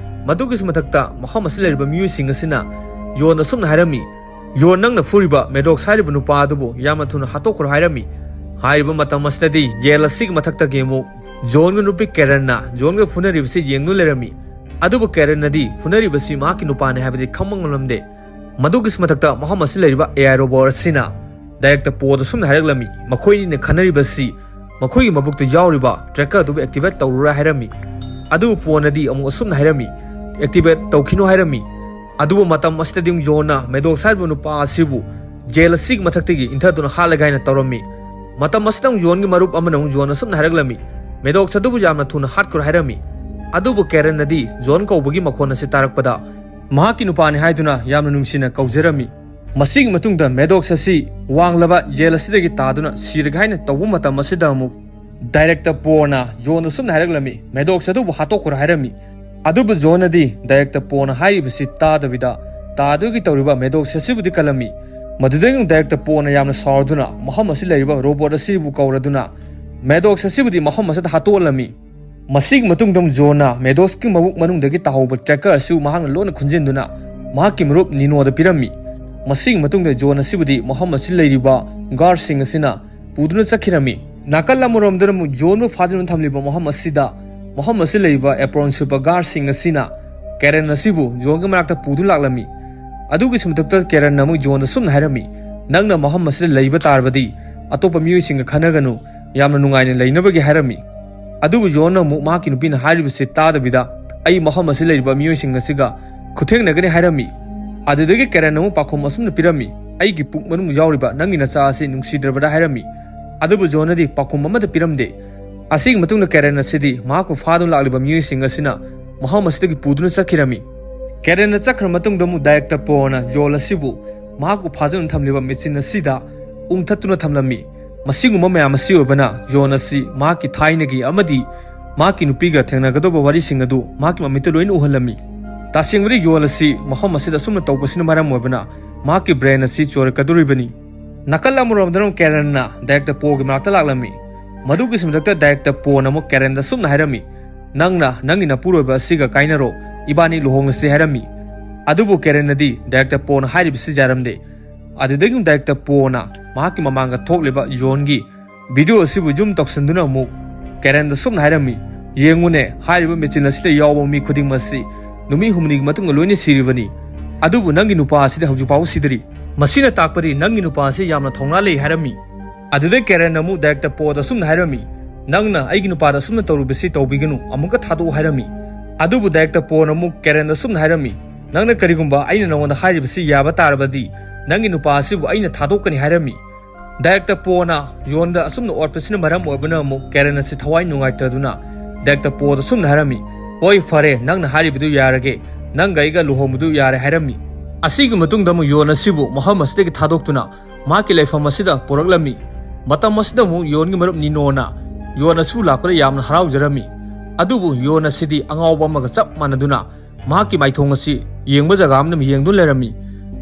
ꯃꯗꯨꯒꯤꯁꯨ ꯃꯊꯛꯇ ꯃꯐꯝ ꯑꯁꯤꯗ ꯂꯩꯔꯤꯕ ꯃꯤꯑꯣꯏꯁꯤꯡ ꯑꯁꯤꯅ ꯌꯣꯟꯗ ꯁꯨꯝꯅ ꯍꯥꯏꯔꯝꯃꯤ, "ꯌꯣꯟ, ꯅꯪꯅ ꯐꯨꯔꯤꯕ ꯃꯦꯗꯣꯛꯁ ꯍꯥꯏꯔꯤꯕ ꯅꯨꯄꯥ ꯑꯗꯨꯕꯨ ꯌꯥꯝꯅ ꯊꯨꯅ ꯍꯥꯠꯇꯣꯛꯈ꯭ꯔꯣ" ꯍꯥꯏꯔꯝꯃꯤ꯫ ꯍꯥꯏꯔꯤꯕ ꯃꯇꯝ ꯑꯁꯤꯗꯗꯤ ꯌꯦꯟ ꯑꯁꯤꯒꯤ ꯃꯊꯛꯇꯒꯤ ꯑꯃꯨꯛ ꯖꯣꯟꯒꯤ ꯅꯨꯄꯤ ꯀꯦꯔꯟꯅ ꯖꯣꯟꯒ ꯐꯨꯅꯔꯤꯕꯁꯤ ꯌꯦꯡꯗꯨꯅ ꯂꯩꯔꯝꯃꯤ꯫ ꯑꯗꯨꯕꯨ ꯀꯦꯔꯟꯅꯗꯤ ꯐꯨꯅꯔꯤꯕꯁꯤ ꯃꯍꯥꯛꯀꯤ ꯅꯨꯄꯥꯅꯤ ꯍꯥꯏꯕꯗꯤ ꯈꯪꯕ ꯉꯝꯂꯝꯗꯦ꯫ ꯃꯗꯨꯒꯤꯁꯨ ꯃꯊꯛꯇ ꯃꯐꯝ ꯑꯁꯤ ꯂꯩꯔꯤꯕ A I robot ꯑꯁꯤꯅ director ꯄꯣꯗ ꯁꯨꯝꯅ ꯍꯥꯏꯔꯛꯂꯝꯃꯤ, ꯃꯈꯣꯏ ꯑꯅꯤꯅ ꯈꯟꯅꯔꯤꯕꯁꯤ ꯃꯈꯣꯏꯒꯤ ꯃꯕꯨꯛꯇ ꯌꯥꯎꯔꯤꯕ tracker ꯑꯗꯨꯕꯨ activate ꯇꯧꯔꯨꯔꯥ ꯍꯥꯏꯔꯝꯃꯤ꯫ ꯑꯗꯨꯕꯨ ꯄꯣꯅꯗꯤ ꯑꯃꯨꯛ ꯑꯁꯨꯝꯅ ꯍꯥꯏꯔꯝꯃꯤ, "Activate ꯇꯧꯈꯤꯅꯨ" ꯍꯥꯏꯔꯝꯃꯤ꯫ ꯑꯗꯨꯕꯨ ꯃꯇꯝ ꯑꯁꯤꯗꯗꯤ ꯑꯃꯨꯛ ꯌꯣꯟꯅ ꯃꯦꯗꯣꯛꯁ ꯍꯥꯏꯔꯤꯕ ꯅꯨꯄꯥ ꯑꯁꯤꯕꯨ ꯖꯦꯜ ꯑꯁꯤꯒꯤ ꯃꯊꯛꯇꯒꯤ ꯏꯟꯊꯗꯨꯅ ꯍꯥꯠꯂꯒꯦ ꯍꯥꯏꯅ ꯇꯧꯔꯝꯃꯤ꯫ ꯃꯇꯝ ꯑꯁꯤꯗ ꯑꯃꯨꯛ ꯌꯣꯟꯒꯤ ꯃꯔꯨꯞ ꯑꯃꯅ ꯑꯃꯨꯛ ꯌꯣꯟ ꯑꯁꯨꯝꯅ ꯍꯥꯏꯔꯛꯂꯝꯃꯤ, "ꯃꯦꯗꯣꯛꯁ ꯑꯗꯨꯕꯨ ꯌꯥꯝꯅ ꯊꯨꯅ ꯍꯥꯠꯈ꯭ꯔꯣ" ꯍꯥꯏꯔꯝꯃꯤ꯫ ꯑꯗꯨꯕꯨ ꯀꯦꯔꯟꯅꯗꯤ ꯖꯣꯟ ꯀꯧꯕꯒꯤ ꯃꯈꯣꯟ ꯑꯁꯤ ꯇꯥꯔꯛꯄꯗ ꯃꯍꯥꯛꯀꯤ ꯅꯨꯄꯥꯅꯤ ꯍꯥꯏꯗꯨꯅ ꯌꯥꯝꯅ ꯅꯨꯡꯁꯤꯅ ꯀꯧꯖꯔꯝꯃꯤ꯫ ꯃꯁꯤꯒꯤ ꯃꯇꯨꯡꯗ ꯃꯦꯗꯣꯛꯁ ꯑꯁꯤ ꯋꯥꯡꯂꯕ ꯌꯦꯜ ꯑꯁꯤꯗꯒꯤ ꯇꯥꯗꯨꯅ ꯁꯤꯔꯒꯦ ꯍꯥꯏꯅ ꯇꯧꯕ ꯃꯇꯝ ꯑꯁꯤꯗ ꯑꯃꯨꯛ director ꯄꯣꯅ ꯖꯣꯟꯗ ꯁꯨꯝꯅ ꯍꯥꯏꯔꯛꯂꯝꯃꯤ, "ꯃꯦꯗꯣꯛꯁ ꯑꯗꯨꯕꯨ ꯍꯥꯠꯇꯣꯛꯈ꯭ꯔꯣ" ꯍꯥꯏꯔꯝꯃꯤ꯫ ꯑꯗꯨꯕꯨ ꯖꯣꯟꯅꯗꯤ director ꯄꯣꯅ ꯍꯥꯏꯔꯤꯕꯁꯤ ꯇꯥꯗꯕꯤꯗ ꯇꯥꯗꯨꯒꯤ ꯇꯧꯔꯤꯕ ꯃꯦꯗꯣꯛꯁ ꯑꯁꯤꯕꯨꯗꯤ ꯀꯜꯂꯝꯃꯤ꯫ ꯃꯗꯨꯗꯒꯤ ꯑꯃꯨꯛ director ꯄꯣꯅ ꯌꯥꯝꯅ ꯁꯥꯎꯔꯗꯨꯅ ꯃꯐꯝ ꯑꯁꯤ ꯂꯩꯔꯤꯕ robot ꯑꯁꯤꯕꯨ ꯀꯧꯔꯗꯨꯅ ꯃꯦꯗꯣꯛꯁ ꯑꯁꯤꯕꯨꯗꯤ ꯃꯐꯝ ꯑꯁꯤꯗ ꯍꯥꯠꯇꯣꯛꯍꯜꯂꯝꯃꯤ꯫ ꯃꯁꯤꯒꯤ ꯃꯇꯨꯡꯗ ꯑꯃꯨꯛ ꯖꯣꯟꯅ ꯃꯦꯗꯣꯛꯁꯀꯤ ꯃꯕꯨꯛ ꯃꯅꯨꯡꯗꯒꯤ ꯇꯥꯍꯧꯕ tracker ꯑꯁꯤ ꯃꯍꯥꯛꯅ ꯂꯣꯟꯅ ꯈꯨꯟꯖꯤꯟꯗꯨꯅ ꯃꯍꯥꯛꯀꯤ ꯃꯔꯨꯞ ꯅꯤꯅꯣꯗ ꯄꯤꯔꯝꯃꯤ꯫ ꯃꯁꯤꯒꯤ ꯃꯇꯨꯡꯗ ꯖꯣꯟ ꯑꯁꯤꯕꯨꯗꯤ ꯃꯐꯝ ꯑꯁꯤ ꯂꯩꯔꯤꯕ guardꯁꯤꯡ ꯑꯁꯤꯅ ꯄꯨꯗꯨꯅ ꯆꯠꯈꯤꯔꯝꯃꯤ꯫ ꯅꯥꯀꯜ ꯑꯃꯔꯣꯝꯗꯅ ꯑꯃꯨꯛ ꯖꯣꯟꯕꯨ ꯐꯥꯖꯤꯟꯗꯨꯅ ꯊꯝꯂꯤꯕ ꯃꯐꯝ ꯑꯁꯤꯗ, ꯃꯐꯝ ꯑꯁꯤ ꯂꯩꯕ apron ꯁꯨꯞꯄ guardꯁꯤꯡ ꯑꯁꯤꯅ ꯀꯦꯔꯟ ꯑꯁꯤꯕꯨ ꯖꯣꯟꯒꯤ ꯃꯅꯥꯛꯇ ꯄꯨꯗꯨꯅ ꯂꯥꯛꯂꯝꯃꯤ꯫ ꯑꯗꯨꯒꯤꯁꯨ ꯃꯊꯛꯇ ꯀꯦꯔꯟꯅ ꯑꯃꯨꯛ ꯖꯣꯟꯗ ꯁꯨꯝꯅ ꯍꯥꯏꯔꯝꯃꯤ, "ꯅꯪꯅ ꯃꯐꯝ ꯑꯁꯤꯗ ꯂꯩꯕ ꯇꯥꯔꯕꯗꯤ ꯑꯇꯣꯞꯄ ꯃꯤꯑꯣꯏꯁꯤꯡꯒ ꯈꯟꯅꯒꯅꯨ, ꯌꯥꯝꯅ ꯅꯨꯡꯉꯥꯏꯅ ꯂꯩꯅꯕꯒꯤ" ꯍꯥꯏꯔꯝꯃꯤ꯫ ꯑꯗꯨꯕꯨ ꯖꯣꯟꯅ ꯑꯃꯨꯛ ꯃꯍꯥꯛꯀꯤ ꯅꯨꯄꯤꯅ ꯍꯥꯏꯔꯤꯕꯁꯤ ꯇꯥꯗꯕꯤꯗ, "ꯑꯩ ꯃꯐꯝ ꯑꯁꯤ ꯂꯩꯔꯤꯕ ꯃꯤꯑꯣꯏꯁꯤꯡ ꯑꯁꯤꯒ ꯈꯨꯊꯦꯡꯅꯒꯅꯤ" ꯍꯥꯏꯔꯝꯃꯤ꯫ ꯑꯗꯨꯗꯒꯤ ꯀꯦꯔꯟꯅ ꯑꯃꯨꯛ ꯄꯥꯎꯈꯨꯝ ꯑꯁꯨꯝꯅ ꯄꯤꯔꯝꯃꯤ, "ꯑꯩꯒꯤ ꯄꯨꯛ ꯃꯅꯨꯡ ꯌꯥꯎꯔꯤꯕ ꯅꯪꯒꯤ ꯅꯆꯥ ꯑꯁꯤ ꯅꯨꯡꯁꯤꯗ꯭ꯔꯕ꯭ꯔꯥ?" ꯍꯥꯏꯔꯝꯃꯤ꯫ ꯑꯗꯨꯕꯨ ꯖꯣꯟꯅꯗꯤ ꯄꯥꯎꯈꯨꯝ ꯑꯃꯠꯇ ꯄꯤꯔꯝꯗꯦ꯫ ꯑꯁꯤꯒꯤ ꯃꯇꯨꯡꯗ ꯀꯦꯔꯟ ꯑꯁꯤꯗꯤ ꯃꯍꯥꯛꯄꯨ ꯐꯥꯗꯨꯅ ꯂꯥꯛꯂꯤꯕ ꯃꯤꯑꯣꯏꯁꯤꯡ ꯑꯁꯤꯅ ꯃꯐꯝ ꯑꯁꯤꯗꯒꯤ ꯄꯨꯗꯨꯅ ꯆꯠꯈꯤꯔꯝꯃꯤ꯫ ꯀꯦꯔꯟꯅ ꯆꯠꯈ꯭ꯔ ꯃꯇꯨꯡꯗ ꯑꯃꯨꯛ director ꯄꯣꯅ ꯖꯣꯟ ꯑꯁꯤꯕꯨ ꯃꯍꯥꯛꯄꯨ ꯐꯥꯖꯗꯨꯅ ꯊꯝꯂꯤꯕ ꯃꯦꯆꯤꯟ ꯑꯁꯤꯗ ꯎꯪꯊꯠꯇꯨꯅ ꯊꯝꯂꯝꯃꯤ꯫ ꯃꯁꯤꯒꯨꯝꯕ ꯃꯌꯥꯝ ꯑꯁꯤ ꯑꯣꯏꯕꯅ ꯖꯣꯟ ꯑꯁꯤ ꯃꯍꯥꯛꯀꯤ ꯊꯥꯏꯅꯒꯤ ꯑꯃꯗꯤ ꯃꯍꯥꯛꯀꯤ ꯅꯨꯄꯤꯒ ꯊꯦꯡꯅꯒꯗꯧꯕ ꯋꯥꯔꯤꯁꯤꯡ ꯑꯗꯨ ꯃꯍꯥꯛꯀꯤ ꯃꯃꯤꯠꯇ ꯂꯣꯏꯅ ꯎꯍꯜꯂꯝꯃꯤ꯫ ꯇꯁꯦꯡꯕꯗꯤ ꯌꯣꯟ ꯑꯁꯤ ꯃꯐꯝ ꯑꯁꯤꯗ ꯑꯁꯨꯝꯅ ꯇꯧꯕꯁꯤꯅ ꯃꯔꯝ ꯑꯣꯏꯕꯅ ꯃꯍꯥꯛꯀꯤ ꯕ꯭ꯔꯦꯟ ꯑꯁꯤ ꯆꯣꯏꯔꯛꯀꯗꯧꯔꯤꯕꯅꯤ꯫ ꯅꯥꯀꯜ ꯑꯃꯔꯣꯝꯗꯅ ꯀꯦꯔꯟꯅ ꯗꯥꯏꯔꯦꯛꯇꯔ ꯄꯣꯒꯤ ꯃꯅꯥꯛꯇ ꯂꯥꯛꯂꯝꯃꯤ꯫ ꯃꯗꯨꯒꯤꯁꯨ ꯃꯊꯛꯇ ꯗꯥꯏꯔꯦꯛꯇꯔ ꯄꯣꯅ ꯑꯃꯨꯛ ꯀꯦꯔꯟꯗ ꯑꯁꯨꯝꯅ ꯍꯥꯏꯔꯝꯃꯤ, "ꯅꯪꯅ ꯅꯪꯒꯤ ꯅꯄꯨꯔꯣꯏꯕ ꯑꯁꯤꯒ ꯀꯥꯏꯅꯔꯣ, ꯏꯕꯥꯅꯤ ꯂꯨꯍꯣꯡꯂꯁꯤ" ꯍꯥꯏꯔꯝꯃꯤ꯫ ꯑꯗꯨꯕꯨ ꯀꯦꯔꯟꯅꯗꯤ ꯗꯥꯏꯔꯦꯛꯇꯔ ꯄꯣꯅ ꯍꯥꯏꯔꯤꯕꯁꯤ ꯌꯥꯔꯝꯗꯦ꯫ ꯑꯗꯨꯗꯒꯤ ꯗꯥꯏꯔꯦꯛꯇꯔ ꯄꯣꯅ ꯃꯍꯥꯛꯀꯤ ꯃꯃꯥꯡꯗ ꯊꯣꯛꯂꯤꯕ ꯌꯣꯟꯒꯤ ꯚꯤꯗꯤꯑꯣ ꯑꯁꯤꯕꯨ ꯖꯨꯝ ꯇꯧꯁꯤꯟꯗꯨꯅ ꯑꯃꯨꯛ ꯀꯦꯔꯟꯗ ꯁꯨꯝꯅ ꯍꯥꯏꯔꯝꯃꯤ, "ꯌꯦꯡꯉꯨꯅꯦ, ꯍꯥꯏꯔꯤꯕ ꯃꯦꯆꯤꯟ ꯑꯁꯤꯗ ꯌꯥꯎꯕ ꯃꯤ ꯈꯨꯗꯤꯡꯃꯛ ꯑꯁꯤ ꯅꯨꯃꯤꯠ ꯍꯨꯝꯅꯤꯒꯤ ꯃꯇꯨꯡꯗ ꯂꯣꯏꯅ ꯁꯤꯔꯤꯕꯅꯤ꯫ ꯑꯗꯨꯕꯨ ꯅꯪꯒꯤ ꯅꯨꯄꯥ ꯑꯁꯤꯗꯤ ꯍꯧꯖꯤꯛ ꯐꯥꯎꯕ ꯁꯤꯗ꯭ꯔꯤ꯫ ꯃꯁꯤꯅ ꯇꯥꯛꯄꯗꯤ ꯅꯪꯒꯤ ꯅꯨꯄꯥ ꯑꯁꯤ ꯌꯥꯝꯅ ꯊꯧꯅꯥ ꯂꯩ" ꯍꯥꯏꯔꯝꯃꯤ꯫ ꯑꯗꯨꯗꯩ ꯀꯦꯔꯟꯅ ꯑꯃꯨꯛ ꯗꯥꯏꯔꯦꯛꯇꯔ ꯄꯣꯗ ꯑꯁꯨꯝꯅ ꯍꯥꯏꯔꯝꯃꯤ, "ꯅꯪꯅ ꯑꯩꯒꯤ ꯅꯨꯄꯥꯗ ꯑꯁꯨꯝꯅ ꯇꯧꯔꯤꯕꯁꯤ ꯇꯧꯕꯤꯒꯅꯨ, ꯑꯃꯨꯛꯀ ꯊꯥꯗꯣꯛꯎ" ꯍꯥꯏꯔꯝꯃꯤ꯫ ꯑꯗꯨꯕꯨ ꯗꯥꯏꯔꯦꯛꯇꯔ ꯄꯣꯅ ꯑꯃꯨꯛ ꯀꯦꯔꯟꯗ ꯑꯁꯨꯝꯅ ꯍꯥꯏꯔꯝꯃꯤ, "ꯅꯪꯅ ꯀꯔꯤꯒꯨꯝꯕ ꯑꯩꯅ ꯅꯉꯣꯟꯗ ꯍꯥꯏꯔꯤꯕꯁꯤ ꯌꯥꯕ ꯇꯥꯔꯕꯗꯤ, ꯅꯪꯒꯤ ꯅꯨꯄꯥ ꯑꯁꯤꯕꯨ ꯑꯩꯅ ꯊꯥꯗꯣꯛꯀꯅꯤ" ꯍꯥꯏꯔꯝꯃꯤ꯫ ꯗꯥꯏꯔꯦꯛꯇꯔ ꯄꯣꯅ ꯌꯣꯟꯗ ꯑꯁꯨꯝꯅ ꯑꯣꯠꯄꯁꯤꯅ ꯃꯔꯝ ꯑꯣꯏꯕꯅ ꯑꯃꯨꯛ ꯀꯦꯔꯟ ꯑꯁꯤ ꯊꯋꯥꯏ ꯅꯨꯡꯉꯥꯏꯇ꯭ꯔꯗꯨꯅ ꯗꯥꯏꯔꯦꯛꯇꯔ ꯄꯣꯗ ꯑꯁꯨꯝꯅ ꯍꯥꯏꯔꯝꯃꯤ, "ꯍꯣꯏ, ꯐꯔꯦ, ꯅꯪꯅ ꯍꯥꯏꯔꯤꯕꯗꯨ ꯌꯥꯔꯒꯦ, ꯅꯪꯒ ꯑꯩꯒ ꯂꯨꯍꯣꯡꯕꯗꯨ ꯌꯥꯔꯦ" ꯍꯥꯏꯔꯝꯃꯤ꯫ ꯑꯁꯤꯒꯤ ꯃꯇꯨꯡꯗ ꯑꯃꯨꯛ ꯌꯣꯟ ꯑꯁꯤꯕꯨ ꯃꯐꯝ ꯑꯁꯤꯗꯒꯤ ꯊꯥꯗꯣꯛꯇꯨꯅ ꯃꯍꯥꯛꯀꯤ ꯂꯩꯐꯝ ꯑꯁꯤꯗ ꯄꯨꯔꯛꯂꯝꯃꯤ꯫ ꯃꯇꯝ ꯑꯁꯤꯗ ꯑꯃꯨꯛ ꯌꯣꯟꯒꯤ ꯃꯔꯨꯞ ꯅꯤꯅꯣꯅ ꯌꯣꯟ ꯑꯁꯤꯕꯨ ꯂꯥꯛꯄꯗ ꯌꯥꯝꯅ ꯍꯔꯥꯎꯖꯔꯝꯃꯤ꯫ ꯑꯗꯨꯕꯨ ꯌꯣꯟ ꯑꯁꯤꯗꯤ ꯑꯉꯥꯎꯕ ꯑꯃꯒ ꯆꯞ ꯃꯥꯟꯅꯗꯨꯅ ꯃꯍꯥꯛꯀꯤ ꯃꯥꯏꯊꯣꯡ ꯑꯁꯤ ꯌꯦꯡꯕ ꯖꯒꯥ ꯑꯃꯗ ꯌꯦꯡꯗꯨꯅ ꯂꯩꯔꯝꯃꯤ꯫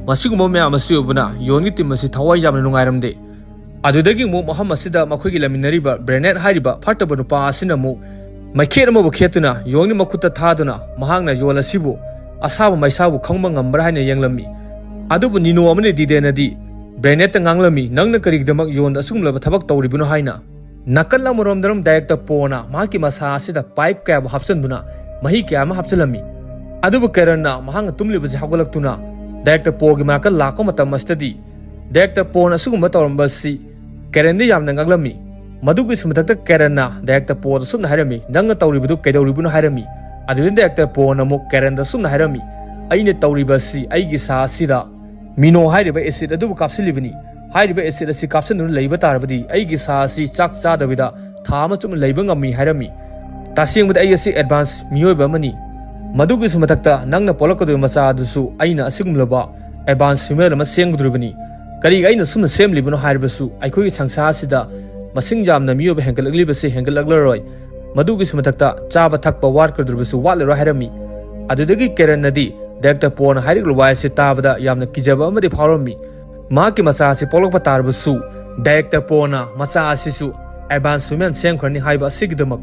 ꯃꯁꯤꯒꯨꯝꯕ ꯃꯌꯥꯝ ꯑꯁꯤ ꯎꯕꯅ ꯌꯣꯟꯒꯤ ꯇꯤꯝ ꯑꯁꯤ ꯊꯋꯥꯏ ꯌꯥꯝꯅ ꯅꯨꯡꯉꯥꯏꯔꯝꯗꯦ꯫ ꯑꯗꯨꯗꯒꯤ ꯑꯃꯨꯛ ꯃꯐꯝ ꯑꯁꯤꯗ ꯃꯈꯣꯏꯒꯤ ꯂꯩꯃꯤꯟꯅꯔꯤꯕ ꯕ꯭ꯔꯦꯅꯦꯠ ꯍꯥꯏꯔꯤꯕ ꯐꯠꯇꯕ ꯅꯨꯄꯥ ꯑꯁꯤꯅ ꯑꯃꯨꯛ ꯃꯩꯈꯦꯠ ꯑꯃꯕꯨ ꯈꯦꯠꯇꯨꯅ ꯌꯣꯟꯒꯤ ꯃꯈꯨꯠꯇ ꯊꯥꯗꯨꯅ ꯃꯍꯥꯛꯅ ꯌꯣꯟ ꯑꯁꯤꯕꯨ ꯑꯁꯥꯕ ꯃꯩꯁꯥꯕꯨ ꯈꯪꯕ ꯉꯝꯕ꯭ꯔꯥ ꯍꯥꯏꯅ ꯌꯦꯡꯂꯝꯃꯤ꯫ ꯑꯗꯨꯕꯨ ꯅꯤꯅꯣ ꯑꯃꯗꯤ ꯗꯤꯗꯦꯅꯗꯤ ꯕ꯭ꯔꯦꯅꯦꯠꯇ ꯉꯥꯡꯂꯝꯃꯤ, "ꯅꯪꯅ ꯀꯔꯤꯒꯤꯗꯃꯛ ꯌꯣꯟꯗ ꯑꯁꯤꯒꯨꯝꯂꯕ ꯊꯕꯛ ꯇꯧꯔꯤꯕꯅꯣ?" ꯍꯥꯏꯅ꯫ ꯅꯥꯀꯜ ꯑꯃꯔꯣꯝꯗ ꯑꯃꯨꯛ ꯗꯥꯏꯔꯦꯛꯇꯔ ꯄꯣꯅ ꯃꯍꯥꯛꯀꯤ ꯃꯁꯥ ꯑꯁꯤꯗ ꯄꯥꯏꯞ ꯀꯌꯥꯕꯨ ꯍꯥꯞꯆꯤꯟꯗꯨꯅ ꯃꯍꯤ ꯀꯌꯥ ꯑꯃ ꯍꯥꯞꯆꯤꯜꯂꯝꯃꯤ꯫ ꯑꯗꯨꯕꯨ ꯀꯦꯔꯟꯅ ꯃꯍꯥꯛꯅ ꯇꯨꯝꯂꯤꯕꯁꯤ ꯍꯧꯒꯠꯂꯛꯇꯨꯅ ꯗꯥꯏꯔꯦꯛꯇꯔ ꯄꯣꯒꯤ ꯃꯅꯥꯛꯇ ꯂꯥꯛꯄ ꯃꯇꯝ ꯑꯁꯤꯗꯗꯤ ꯗꯥꯏꯔꯦꯛꯇꯔ ꯄꯣꯅ ꯑꯁꯤꯒꯨꯝꯕ ꯇꯧꯔꯝꯕ ꯑꯁꯤ ꯀꯦꯔꯟꯗ ꯌꯥꯝꯅ ꯉꯛꯂꯝꯃꯤ꯫ ꯃꯗꯨꯒꯤꯁꯨ ꯃꯊꯛꯇ ꯀꯦꯔꯟꯅ ꯗꯥꯏꯔꯦꯛꯇꯔ ꯄꯣꯗ ꯁꯨꯝꯅ ꯍꯥꯏꯔꯝꯃꯤ, "ꯅꯪꯅ ꯇꯧꯔꯤꯕꯗꯨ ꯀꯩꯗꯧꯔꯤꯕꯅꯣ?" ꯍꯥꯏꯔꯝꯃꯤ꯫ ꯑꯗꯨꯗ ꯗꯥꯏꯔꯦꯛꯇꯔ ꯄꯣꯅ ꯑꯃꯨꯛ ꯀꯦꯔꯟꯗ ꯁꯨꯝꯅ ꯍꯥꯏꯔꯝꯃꯤ, "ꯑꯩꯅ ꯇꯧꯔꯤꯕ ꯑꯁꯤ ꯑꯩꯒꯤ ꯏꯁꯥ ꯑꯁꯤꯗ ꯃꯤꯅꯣ ꯍꯥꯏꯔꯤꯕ ꯑꯦꯁꯤꯗ ꯑꯗꯨꯕꯨ ꯀꯥꯞꯁꯤꯜꯂꯤꯕꯅꯤ꯫ ꯍꯥꯏꯔꯤꯕ ꯑꯦꯁꯤꯗ ꯑꯁꯤ ꯀꯥꯞꯁꯤꯟꯗꯨꯅ ꯂꯩꯕ ꯇꯥꯔꯕꯗꯤ ꯑꯩꯒꯤ ꯏꯁꯥ ꯑꯁꯤ ꯆꯥꯛ ꯆꯥꯗꯕꯤꯗ ꯊꯥ ꯑꯃ ꯆꯨꯞꯅ ꯂꯩꯕ ꯉꯝꯃꯤ" ꯍꯥꯏꯔꯝꯃꯤ꯫ "ꯇꯁꯦꯡꯕꯗꯤ ꯑꯩ ꯑꯁꯤ ꯑꯦꯗꯚꯥꯟꯁ ꯃꯤꯑꯣꯏꯕ ꯑꯃꯅꯤ꯫ ꯃꯗꯨꯒꯤꯁꯨ ꯃꯊꯛꯇ ꯅꯪꯅ ꯄꯣꯛꯂꯛꯀꯗꯧꯔꯤꯕ ꯃꯆꯥ ꯑꯗꯨꯁꯨ ꯑꯩꯅ ꯑꯁꯤꯒꯨꯝꯂꯕ ꯑꯦꯗꯚꯥꯟꯁ ꯍ꯭ꯌꯨꯃꯦꯟ ꯑꯃ ꯁꯦꯝꯒꯗꯧꯔꯤꯕꯅꯤ꯫ ꯀꯔꯤꯒꯤ ꯑꯩꯅ ꯁꯨꯝꯅ ꯁꯦꯝꯂꯤꯕꯅꯣ ꯍꯥꯏꯔꯕꯁꯨ ꯑꯩꯈꯣꯏꯒꯤ ꯁꯪꯁꯥꯔ ꯑꯁꯤꯗ ꯃꯁꯤꯡ ꯌꯥꯝꯅ ꯃꯤꯑꯣꯏꯕ ꯍꯦꯟꯒꯠꯂꯛꯂꯤꯕꯁꯤ ꯍꯦꯟꯒꯠꯂꯛꯂꯔꯣꯏ꯫ ꯃꯗꯨꯒꯤꯁꯨ ꯃꯊꯛꯇ ꯆꯥꯕ ꯊꯛꯄ ꯋꯥꯠꯀꯗꯧꯔꯤꯕꯁꯨ ꯋꯥꯠꯂꯔꯣꯏ" ꯍꯥꯏꯔꯝꯃꯤ꯫ ꯑꯗꯨꯗꯒꯤ ꯀꯦꯔꯟꯅꯗꯤ ꯗꯥꯏꯔꯦꯛꯇꯔ ꯄꯣꯅ ꯍꯥꯏꯔꯛꯂꯤꯕ ꯋꯥ ꯑꯁꯤ ꯇꯥꯕꯗ ꯌꯥꯝꯅ ꯀꯤꯖꯕ ꯑꯃꯗꯤ ꯐꯥꯎꯔꯝꯃꯤ꯫ ꯃꯍꯥꯛꯀꯤ ꯃꯆꯥ ꯑꯁꯤ ꯄꯣꯛꯂꯛꯄ ꯇꯥꯔꯕꯁꯨ ꯗꯥꯏꯔꯦꯛꯇꯔ ꯄꯣꯅ ꯃꯆꯥ ꯑꯁꯤꯁꯨ ꯑꯦꯗꯚꯥꯟꯁ ꯋꯨꯃꯦꯟ ꯁꯦꯝꯈ꯭ꯔꯅꯤ ꯍꯥꯏꯕ ꯑꯁꯤꯒꯤꯗꯃꯛ꯫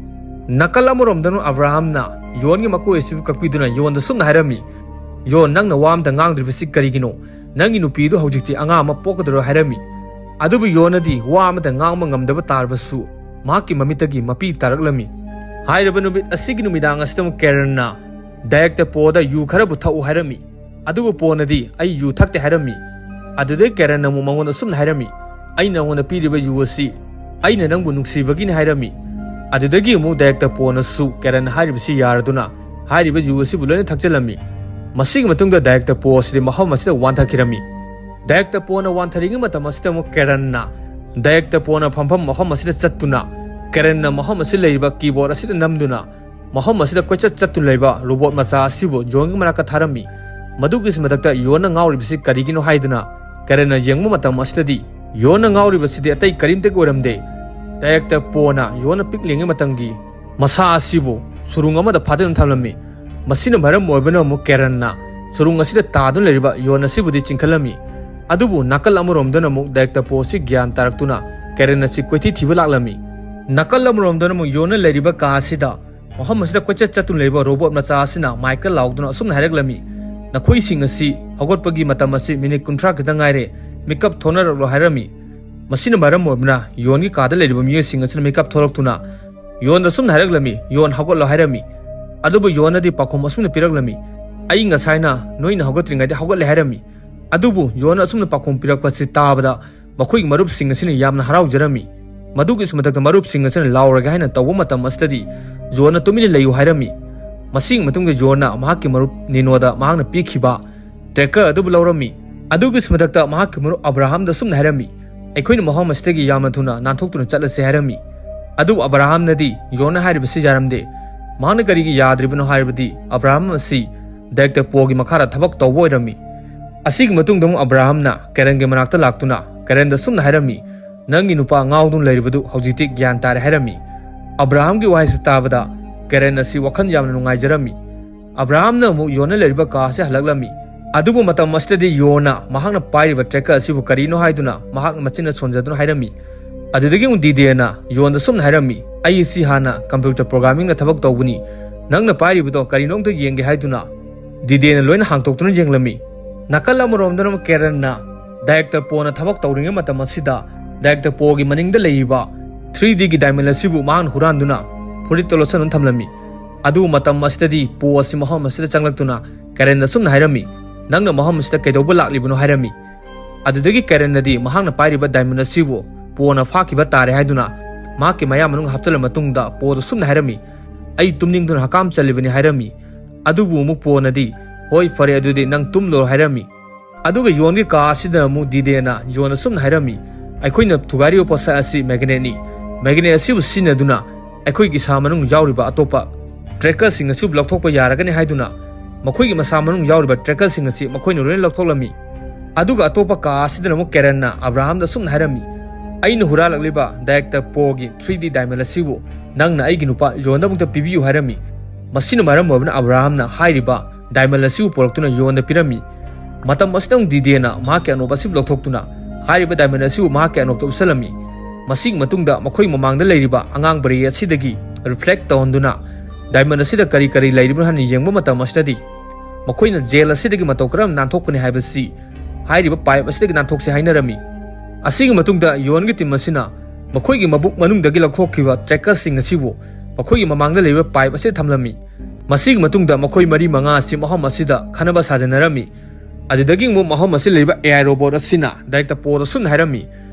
ꯅꯥꯀꯜ ꯑꯃꯔꯣꯝꯗꯅ ꯑꯕ꯭ꯔꯥꯍꯝꯅ ꯌꯣꯟꯒꯤ ꯃꯀꯣꯏ ꯑꯁꯤꯕꯨ ꯀꯛꯄꯤꯗꯨꯅ ꯌꯣꯟꯗ ꯁꯨꯝꯅ ꯍꯥꯏꯔꯝꯃꯤ, "ꯌꯣꯟ, ꯅꯪꯅ ꯋꯥ ꯑꯃꯇ ꯉꯥꯡꯗ꯭ꯔꯤꯕꯁꯤ ꯀꯔꯤꯒꯤꯅꯣ? ꯅꯪꯒꯤ ꯅꯨꯄꯤꯗꯨ ꯍꯧꯖꯤꯛꯇꯤ ꯑꯉꯥꯡ ꯑꯃ ꯄꯣꯛꯀꯗꯧꯔꯣ" ꯍꯥꯏꯔꯝꯃꯤ꯫ ꯑꯗꯨꯕꯨ ꯌꯣꯟꯅꯗꯤ ꯋꯥ ꯑꯃꯇ ꯉꯥꯡꯕ ꯉꯝꯗꯕ ꯇꯥꯔꯕꯁꯨ ꯃꯍꯥꯛꯀꯤ ꯃꯃꯤꯠꯇꯒꯤ ꯃꯄꯤ ꯇꯥꯔꯛꯂꯝꯃꯤ꯫ ꯍꯥꯏꯔꯤꯕ ꯅꯨꯃꯤꯠ ꯑꯁꯤꯒꯤ ꯅꯨꯃꯤꯗꯥꯡ ꯑꯁꯤꯗ ꯑꯃꯨꯛ ꯀꯦꯔꯟꯅ ꯗꯥꯏꯔꯦꯛꯇꯔ ꯄꯣꯗ ꯌꯨ ꯈꯔꯕꯨ ꯊꯛꯎ ꯍꯥꯏꯔꯝꯃꯤ꯫ ꯑꯗꯨꯕꯨ ꯄꯣꯅꯗꯤ "ꯑꯩ ꯌꯨ ꯊꯛꯇꯦ" ꯍꯥꯏꯔꯝꯃꯤ꯫ ꯑꯗꯨꯗꯩ ꯀꯦꯔꯟꯅ ꯑꯃꯨꯛ ꯃꯉꯣꯟꯗ ꯑꯁꯨꯝꯅ ꯍꯥꯏꯔꯝꯃꯤ, "ꯑꯩꯅ ꯅꯉꯣꯟꯗ ꯄꯤꯔꯤꯕ ꯌꯨ ꯑꯁꯤ ꯑꯩꯅ ꯅꯪꯕꯨ ꯅꯨꯡꯁꯤꯕꯒꯤꯅꯤ" ꯍꯥꯏꯔꯝꯃꯤ꯫ ꯑꯗꯨꯗꯒꯤ ꯑꯃꯨꯛ ꯗꯥꯏꯔꯦꯛꯇꯔ ꯄꯣꯅꯁꯨ ꯀꯦꯔꯟꯅ ꯍꯥꯏꯔꯤꯕꯁꯤ ꯌꯥꯔꯗꯨꯅ ꯍꯥꯏꯔꯤꯕ ꯌꯨ ꯑꯁꯤꯕꯨ ꯂꯣꯏꯅ ꯊꯛꯆꯜꯂꯝꯃꯤ꯫ ꯃꯁꯤꯒꯤ ꯃꯇꯨꯡꯗ ꯗꯥꯏꯔꯦꯛꯇꯔ ꯄꯣ ꯑꯁꯤꯗꯤ ꯃꯐꯝ ꯑꯁꯤꯗ ꯋꯥꯟꯊꯈꯤꯔꯝꯃꯤ꯫ ꯗꯥꯏꯔꯦꯛꯇꯔ ꯄꯣꯅ ꯋꯥꯟꯊꯔꯤꯉꯩ ꯃꯇꯝ ꯑꯁꯤꯗ ꯑꯃꯨꯛ ꯀꯦꯔꯟꯅ ꯗꯥꯏꯔꯦꯛꯇꯔ ꯄꯣꯅ ꯐꯝꯐꯝ ꯃꯐꯝ ꯑꯁꯤꯗ ꯆꯠꯇꯨꯅ ꯀꯦꯔꯟꯅ ꯃꯐꯝ ꯑꯁꯤꯗ ꯂꯩꯔꯤꯕ ꯀꯤꯕꯣꯔꯗ ꯑꯁꯤꯗ ꯅꯝꯗꯨꯅ ꯃꯐꯝ ꯑꯁꯤꯗ ꯀꯣꯏꯆꯠ ꯆꯠꯇꯨꯅ ꯂꯩꯕ ꯔꯣꯕꯣꯠ ꯃꯆꯥ ꯑꯁꯤꯕꯨ ꯌꯣꯟꯒꯤ ꯃꯅꯥꯛꯇ ꯊꯥꯔꯝꯃꯤ꯫ ꯃꯗꯨꯒꯤ ꯃꯊꯛꯇ ꯌꯣꯟꯅ ꯉꯥꯎꯔꯤꯕꯁꯤ ꯀꯔꯤꯒꯤꯅꯣ ꯍꯥꯏꯗꯨꯅ ꯀꯦꯔꯟꯅ ꯌꯦꯡꯕ ꯃꯇꯝ ꯑꯁꯤꯗꯗꯤ ꯌꯣꯟꯅ ꯉꯥꯎꯔꯤꯕꯁꯤꯗꯤ ꯑꯇꯩ ꯀꯔꯤꯝꯇꯒꯤ ꯑꯣꯏꯔꯝꯗꯦ꯫ ꯗꯥꯏꯔꯦꯛꯇꯔ ꯄꯣꯅ ꯌꯣꯟꯅ ꯄꯤꯛꯂꯤꯉꯩ ꯃꯇꯝꯒꯤ ꯃꯁꯥ ꯑꯁꯤꯕꯨ ꯁꯨꯔꯨꯡ ꯑꯃꯗ ꯐꯥꯖꯤꯟꯗꯨꯅ ꯊꯝꯂꯝꯃꯤ꯫ ꯃꯁꯤꯅ ꯃꯔꯝ ꯑꯣꯏꯕꯅ ꯑꯃꯨꯛ ꯀꯦꯔꯟꯅ ꯁꯨꯔꯨꯡ ꯑꯁꯤꯗ ꯇꯥꯗꯨꯅ ꯂꯩꯔꯤꯕ ꯌꯣꯟ ꯑꯁꯤꯕꯨꯗꯤ ꯆꯤꯡꯈꯠꯂꯝꯃꯤ꯫ ꯑꯗꯨꯕꯨ ꯅꯥꯀꯜ ꯑꯃꯔꯣꯝꯗꯅ ꯑꯃꯨꯛ ꯗꯥꯏꯔꯦꯛꯇꯔ ꯄꯣ ꯑꯁꯤ ꯒ꯭ꯌꯥꯟ ꯇꯥꯔꯛꯇꯨꯅ ꯀꯦꯔꯟ ꯑꯁꯤ ꯀꯣꯏꯊꯤ ꯊꯤꯕ ꯂꯥꯛꯂꯝꯃꯤ꯫ ꯅꯥꯀꯜ ꯑꯃꯔꯣꯝꯗꯅ ꯑꯃꯨꯛ ꯌꯣꯟꯅ ꯂꯩꯔꯤꯕ ꯀꯥ ꯑꯁꯤꯗ ꯃꯐꯝ ꯑꯁꯤꯗ ꯀꯣꯏꯆꯠ ꯆꯠꯇꯨꯅ ꯂꯩꯕ ꯔꯣꯕꯣꯠ ꯃꯆꯥ ꯑꯁꯤꯅ ꯃꯥꯏꯀꯜ ꯂꯥꯎꯗꯨꯅ ꯑꯁꯨꯝꯅ ꯍꯥꯏꯔꯛꯂꯝꯃꯤ, "ꯅꯈꯣꯏꯁꯤꯡ ꯑꯁꯤ ꯍꯧꯒꯠꯄꯒꯤ ꯃꯇꯝ ꯑꯁꯤ ꯃꯤꯅꯤꯠ ꯀꯨꯟꯊ꯭ꯔꯥ ꯈꯛꯇ ꯉꯥꯏꯔꯦ, ꯃꯤꯀꯞ ꯊꯣꯛꯅꯔꯛꯂꯣ" ꯍꯥꯏꯔꯝꯃꯤ꯫ ꯃꯁꯤꯅ ꯃꯔꯝ ꯑꯣꯏꯕꯅ ꯌꯣꯟꯒꯤ ꯀꯥꯗ ꯂꯩꯔꯤꯕ ꯃꯤꯑꯣꯏꯁꯤꯡ ꯑꯁꯤꯅ ꯃꯤꯀꯞ ꯊꯣꯛꯂꯛꯇꯨꯅ ꯌꯣꯟꯗ ꯑꯁꯨꯝꯅ ꯍꯥꯏꯔꯛꯂꯝꯃꯤ, "ꯌꯣꯟ, ꯍꯧꯒꯠꯂꯣ" ꯍꯥꯏꯔꯝꯃꯤ꯫ ꯑꯗꯨꯕꯨ ꯌꯣꯟꯅꯗꯤ ꯄꯥꯎꯈꯨꯝ ꯑꯁꯨꯝꯅ ꯄꯤꯔꯛꯂꯝꯃꯤ, "ꯑꯩ ꯉꯁꯥꯏꯅ ꯅꯣꯏꯅ ꯍꯧꯒꯠꯇ꯭ꯔꯤꯉꯩꯗ ꯍꯧꯒꯠꯂꯦ" ꯍꯥꯏꯔꯝꯃꯤ꯫ ꯑꯗꯨꯕꯨ ꯌꯣꯟꯅ ꯑꯁꯨꯝꯅ ꯄꯥꯎꯈꯨꯝ ꯄꯤꯔꯛꯄꯁꯤ ꯇꯥꯕꯗ ꯃꯈꯣꯏꯒꯤ ꯃꯔꯨꯞꯁꯤꯡ ꯑꯁꯤꯅ ꯌꯥꯝꯅ ꯍꯔꯥꯎꯖꯔꯝꯃꯤ꯫ ꯃꯗꯨꯒꯤꯁꯨ ꯃꯊꯛꯇ ꯃꯔꯨꯞꯁꯤꯡ ꯑꯁꯤꯅ ꯂꯥꯎꯔꯒꯦ ꯍꯥꯏꯅ ꯇꯧꯕ ꯃꯇꯝ ꯑꯁꯤꯗꯗꯤ ꯌꯣꯟꯅ ꯇꯨꯃꯤꯟꯅ ꯂꯩꯌꯨ ꯍꯥꯏꯔꯝꯃꯤ꯫ ꯃꯁꯤꯒꯤ ꯃꯇꯨꯡꯗ ꯌꯣꯟꯅ ꯃꯍꯥꯛꯀꯤ ꯃꯔꯨꯞ ꯅꯤꯅꯣꯗ ꯃꯍꯥꯛꯅ ꯄꯤꯈꯤꯕ ꯇ꯭ꯔꯦꯀꯔ ꯑꯗꯨꯕꯨ ꯂꯧꯔꯝꯃꯤ꯫ ꯑꯗꯨꯒꯤꯁꯨ ꯃꯊꯛꯇ ꯃꯍꯥꯛꯀꯤ ꯃꯔꯨꯞ ꯑꯕ꯭ꯔꯥꯍꯥꯝꯗ ꯑꯁꯨꯝꯅ ꯍꯥꯏꯔꯝꯃꯤ, "ꯑꯩꯈꯣꯏꯅ ꯃꯐꯝ ꯑꯁꯤꯗꯒꯤ ꯌꯥꯝꯅ ꯊꯨꯅ ꯅꯥꯟꯊꯣꯛꯇꯨꯅ ꯆꯠꯂꯁꯤ" ꯍꯥꯏꯔꯝꯃꯤ꯫ ꯑꯗꯨꯕꯨ ꯑꯕ꯭ꯔꯥꯍꯥꯝꯅꯗꯤ ꯌꯣꯟꯅ ꯍꯥꯏꯔꯤꯕꯁꯤ ꯌꯥꯔꯝꯗꯦ꯫ ꯃꯍꯥꯛꯅ ꯀꯔꯤꯒꯤ ꯌꯥꯗ꯭ꯔꯤꯕꯅꯣ ꯍꯥꯏꯔꯕꯗꯤ ꯑꯕ꯭ꯔꯥꯍꯥꯝ ꯑꯁꯤ ꯗꯥꯏꯔꯦꯛꯇꯔ ꯄꯣꯒꯤ ꯃꯈꯥꯗ ꯊꯕꯛ ꯇꯧꯕ ꯑꯣꯏꯔꯝꯃꯤ꯫ ꯑꯁꯤꯒꯤ ꯃꯇꯨꯡꯗ ꯑꯃꯨꯛ ꯑꯕ꯭ꯔꯥꯍꯥꯝꯅ ꯀꯦꯔꯟꯒꯤ ꯃꯅꯥꯛꯇ ꯂꯥꯛꯇꯨꯅ ꯀꯦꯔꯟꯗ ꯑꯁꯨꯝꯅ ꯍꯥꯏꯔꯝꯃꯤ, "ꯅꯪꯒꯤ ꯅꯨꯄꯥ ꯉꯥꯎꯗꯨꯅ ꯂꯩꯔꯤꯕꯗꯨ ꯍꯧꯖꯤꯛꯇꯤ ꯒ꯭ꯌꯥꯟ ꯇꯥꯔꯦ" ꯍꯥꯏꯔꯝꯃꯤ꯫ ꯑꯕ꯭ꯔꯥꯍꯥꯝꯒꯤ ꯋꯥꯍꯩꯁꯤ ꯇꯥꯕꯗ ꯀꯦꯔꯟ ꯑꯁꯤ ꯋꯥꯈꯜ ꯌꯥꯝꯅ ꯅꯨꯡꯉꯥꯏꯖꯔꯝꯃꯤ꯫ ꯑꯕ꯭ꯔꯥꯍꯥꯝꯅ ꯑꯃꯨꯛ ꯌꯣꯟꯅ ꯂꯩꯔꯤꯕ ꯀꯥ ꯑꯁꯤ ꯍꯜꯂꯛꯂꯝꯃꯤ꯫ ꯑꯗꯨꯕꯨ ꯃꯇꯝ ꯑꯁꯤꯗꯗꯤ ꯌꯣꯟꯅ ꯃꯍꯥꯛꯅ ꯄꯥꯏꯔꯤꯕ tracker ꯑꯁꯤꯕꯨ ꯀꯔꯤꯅꯣ ꯍꯥꯏꯗꯨꯅ ꯃꯍꯥꯛꯅ ꯃꯆꯤꯟꯅ ꯁꯣꯟꯖꯗꯨꯅ ꯍꯥꯏꯔꯝꯃꯤ꯫ ꯑꯗꯨꯗꯒꯤ ꯑꯃꯨꯛ ꯗꯤꯗꯦꯅ ꯌꯣꯟꯗ ꯁꯨꯝꯅ ꯍꯥꯏꯔꯝꯃꯤ, "ꯑꯩ ꯑꯁꯤ ꯍꯥꯟꯅ computer programmingꯗ ꯊꯕꯛ ꯇꯧꯕꯅꯤ, ꯅꯪꯅ ꯄꯥꯏꯔꯤꯕꯗꯣ ꯀꯔꯤꯅꯣ ꯑꯝꯇ ꯌꯦꯡꯒꯦ" ꯍꯥꯏꯗꯨꯅ ꯗꯤꯗꯦꯅ ꯂꯣꯏꯅ ꯍꯥꯡꯇꯣꯛꯇꯨꯅ ꯌꯦꯡꯂꯝꯃꯤ꯫ ꯅꯥꯀꯜ ꯑꯃꯔꯣꯝꯗꯅ ꯑꯃꯨꯛ ꯀꯦꯔꯟꯅ director ꯄꯣꯅ ꯊꯕꯛ ꯇꯧꯔꯤꯉꯩ ꯃꯇꯝ ꯑꯁꯤꯗ director ꯄꯣꯒꯤ ꯃꯅꯤꯡꯗ ꯂꯩꯔꯤꯕ three Dꯒꯤ diamond ꯑꯁꯤꯕꯨ ꯃꯍꯥꯛꯅ ꯍꯨꯔꯥꯟꯗꯨꯅ ꯐꯨꯔꯤꯠꯇ ꯂꯣꯠꯁꯤꯟꯗꯨꯅ ꯊꯝꯂꯝꯃꯤ꯫ ꯑꯗꯨꯕꯨ ꯃꯇꯝ ꯑꯁꯤꯗꯗꯤ ꯄꯣ ꯑꯁꯤ ꯃꯐꯝ ꯑꯁꯤꯗ ꯆꯪꯂꯛꯇꯨꯅ ꯀꯦꯔꯟꯗ ꯑꯁꯨꯝꯅ ꯍꯥꯏꯔꯝꯃꯤ, "ꯅꯪꯅ ꯃꯐꯝ ꯑꯁꯤꯗ ꯀꯩꯗꯧꯕ ꯂꯥꯛꯂꯤꯕꯅꯣ?" ꯍꯥꯏꯔꯝꯃꯤ꯫ ꯑꯗꯨꯗꯒꯤ ꯀꯦꯔꯟꯅꯗꯤ ꯃꯍꯥꯛꯅ ꯄꯥꯏꯔꯤꯕ diamond ꯑꯁꯤꯕꯨ ꯄꯣꯅ ꯐꯥꯈꯤꯕ ꯇꯥꯔꯦ ꯍꯥꯏꯗꯨꯅ ꯃꯍꯥꯛꯀꯤ ꯃꯌꯥ ꯃꯅꯨꯡ ꯍꯥꯞꯆꯤꯜꯂ ꯃꯇꯨꯡꯗ ꯄꯣꯗ ꯁꯨꯝꯅ ꯍꯥꯏꯔꯝꯃꯤ, "ꯑꯩ ꯇꯨꯝꯅꯤꯡꯗꯨꯅ ꯍꯀꯥꯝ ꯆꯜꯂꯤꯕꯅꯤ" ꯍꯥꯏꯔꯝꯃꯤ꯫ ꯑꯗꯨꯕꯨ ꯑꯃꯨꯛ ꯄꯣꯅꯗꯤ, "ꯍꯣꯏ, ꯐꯔꯦ, ꯑꯗꯨꯗꯤ ꯅꯪ ꯇꯨꯝꯂꯣ" ꯍꯥꯏꯔꯝꯃꯤ꯫ ꯑꯗꯨꯒ ꯌꯣꯟꯒꯤ ꯀꯥ ꯑꯁꯤꯗ ꯑꯃꯨꯛ ꯗꯤꯗꯦꯅ ꯌꯣꯟ ꯑꯁꯨꯝꯅ ꯍꯥꯏꯔꯝꯃꯤ, "ꯑꯩꯈꯣꯏꯅ ꯊꯨꯒꯥꯏꯔꯤꯕ ꯄꯣꯠꯁꯛ ꯑꯁꯤ magnetꯅꯤ꯫ Magnet ꯑꯁꯤꯕꯨ ꯁꯤꯖꯤꯟꯅꯗꯨꯅ ꯑꯩꯈꯣꯏꯒꯤ ꯏꯁꯥ ꯃꯅꯨꯡ ꯌꯥꯎꯔꯤꯕ ꯑꯇꯣꯞꯄ trackerꯁꯤꯡ ꯑꯁꯤꯕꯨ ꯂꯧꯊꯣꯛꯄ ꯌꯥꯔꯒꯅꯤ" ꯍꯥꯏꯗꯨꯅ ꯃꯈꯣꯏꯒꯤ ꯃꯁꯥ ꯃꯅꯨꯡ ꯌꯥꯎꯔꯤꯕ trackerꯁꯤꯡ ꯑꯁꯤ ꯃꯈꯣꯏꯅ ꯂꯣꯏꯅ ꯂꯧꯊꯣꯛꯂꯝꯃꯤ꯫ ꯑꯗꯨꯒ ꯑꯇꯣꯞꯄ ꯀꯥ ꯑꯁꯤꯗꯅ ꯑꯃꯨꯛ ꯀꯦꯔꯟꯅ ꯑꯕ꯭ꯔꯥꯍꯥꯝꯗ ꯑꯁꯨꯝꯅ ꯍꯥꯏꯔꯝꯃꯤ, "ꯑꯩꯅ ꯍꯨꯔꯥꯜꯂꯛꯂꯤꯕ director ꯄꯣꯒꯤ three D diamond ꯑꯁꯤꯕꯨ ꯅꯪꯅ ꯑꯩꯒꯤ ꯅꯨꯄꯥ ꯌꯣꯟꯗ ꯑꯃꯨꯛꯇ ꯄꯤꯕꯤꯌꯨ" ꯍꯥꯏꯔꯝꯃꯤ꯫ ꯃꯁꯤꯅ ꯃꯔꯝ ꯑꯣꯏꯕꯅ ꯑꯕ꯭ꯔꯥꯍꯥꯝꯅ ꯍꯥꯏꯔꯤꯕ diamond ꯑꯁꯤꯕꯨ ꯄꯨꯔꯛꯇꯨꯅ ꯌꯣꯟꯗ ꯄꯤꯔꯝꯃꯤ꯫ ꯃꯇꯝ ꯑꯁꯤꯗ ꯑꯃꯨꯛ ꯗꯤꯗꯦꯅ ꯃꯍꯥꯛꯀꯤ ꯑꯅꯣꯞ ꯑꯁꯤꯕꯨ ꯂꯧꯊꯣꯛꯇꯨꯅ ꯍꯥꯏꯔꯤꯕ diamond ꯑꯁꯤꯕꯨ ꯃꯍꯥꯛꯀꯤ ꯑꯅꯣꯞꯇ ꯎꯞꯁꯜꯂꯝꯃꯤ꯫ ꯃꯁꯤꯒꯤ ꯃꯇꯨꯡꯗ ꯃꯈꯣꯏ ꯃꯃꯥꯡꯗ ꯂꯩꯔꯤꯕ ꯑꯉꯥꯡꯕ ray ꯑꯁꯤꯗꯒꯤ reflect ꯇꯧꯍꯟꯗꯨꯅ diamond ꯑꯁꯤꯗ ꯀꯔꯤ ꯀꯔꯤ ꯂꯩꯔꯤꯕꯅꯣ ꯍꯥꯏꯅ ꯌꯦꯡꯕ ꯃꯇꯝ ꯑꯁꯤꯗꯗꯤ ꯃꯈꯣꯏꯅ jail ꯑꯁꯤꯗꯒꯤ ꯃꯇꯧ ꯀꯔꯝꯅ ꯅꯥꯟꯊꯣꯛꯀꯅꯤ ꯍꯥꯏꯕꯁꯤ ꯍꯥꯏꯔꯤꯕ pipe ꯑꯁꯤꯗꯒꯤ ꯅꯥꯟꯊꯣꯛꯁꯤ ꯍꯥꯏꯅꯔꯝꯃꯤ꯫ ꯑꯁꯤꯒꯤ ꯃꯇꯨꯡꯗ ꯌꯣꯟꯒꯤ team ꯑꯁꯤꯅ ꯃꯈꯣꯏꯒꯤ ꯃꯕꯨꯛ ꯃꯅꯨꯡꯗꯒꯤ ꯂꯧꯊꯣꯛꯈꯤꯕ trackerꯁꯤꯡ ꯑꯁꯤꯕꯨ ꯃꯈꯣꯏꯒꯤ ꯃꯃꯥꯡꯗ ꯂꯩꯔꯤꯕ pipe ꯑꯁꯤꯗ ꯊꯝꯂꯝꯃꯤ꯫ ꯃꯁꯤꯒꯤ ꯃꯇꯨꯡꯗ ꯃꯈꯣꯏ ꯃꯔꯤ ꯃꯉꯥ ꯑꯁꯤ ꯃꯐꯝ ꯑꯁꯤꯗ ꯈꯟꯅꯕ ꯁꯥꯖꯟꯅꯔꯝꯃꯤ꯫ ꯑꯗꯨꯗꯒꯤ ꯑꯃꯨꯛ ꯃꯐꯝ ꯑꯁꯤ ꯂꯩꯔꯤꯕ A I robot ꯑꯁꯤꯅ director ꯄꯣꯗ ꯑꯁꯨꯝꯅ ꯍꯥꯏꯔꯝꯃꯤ,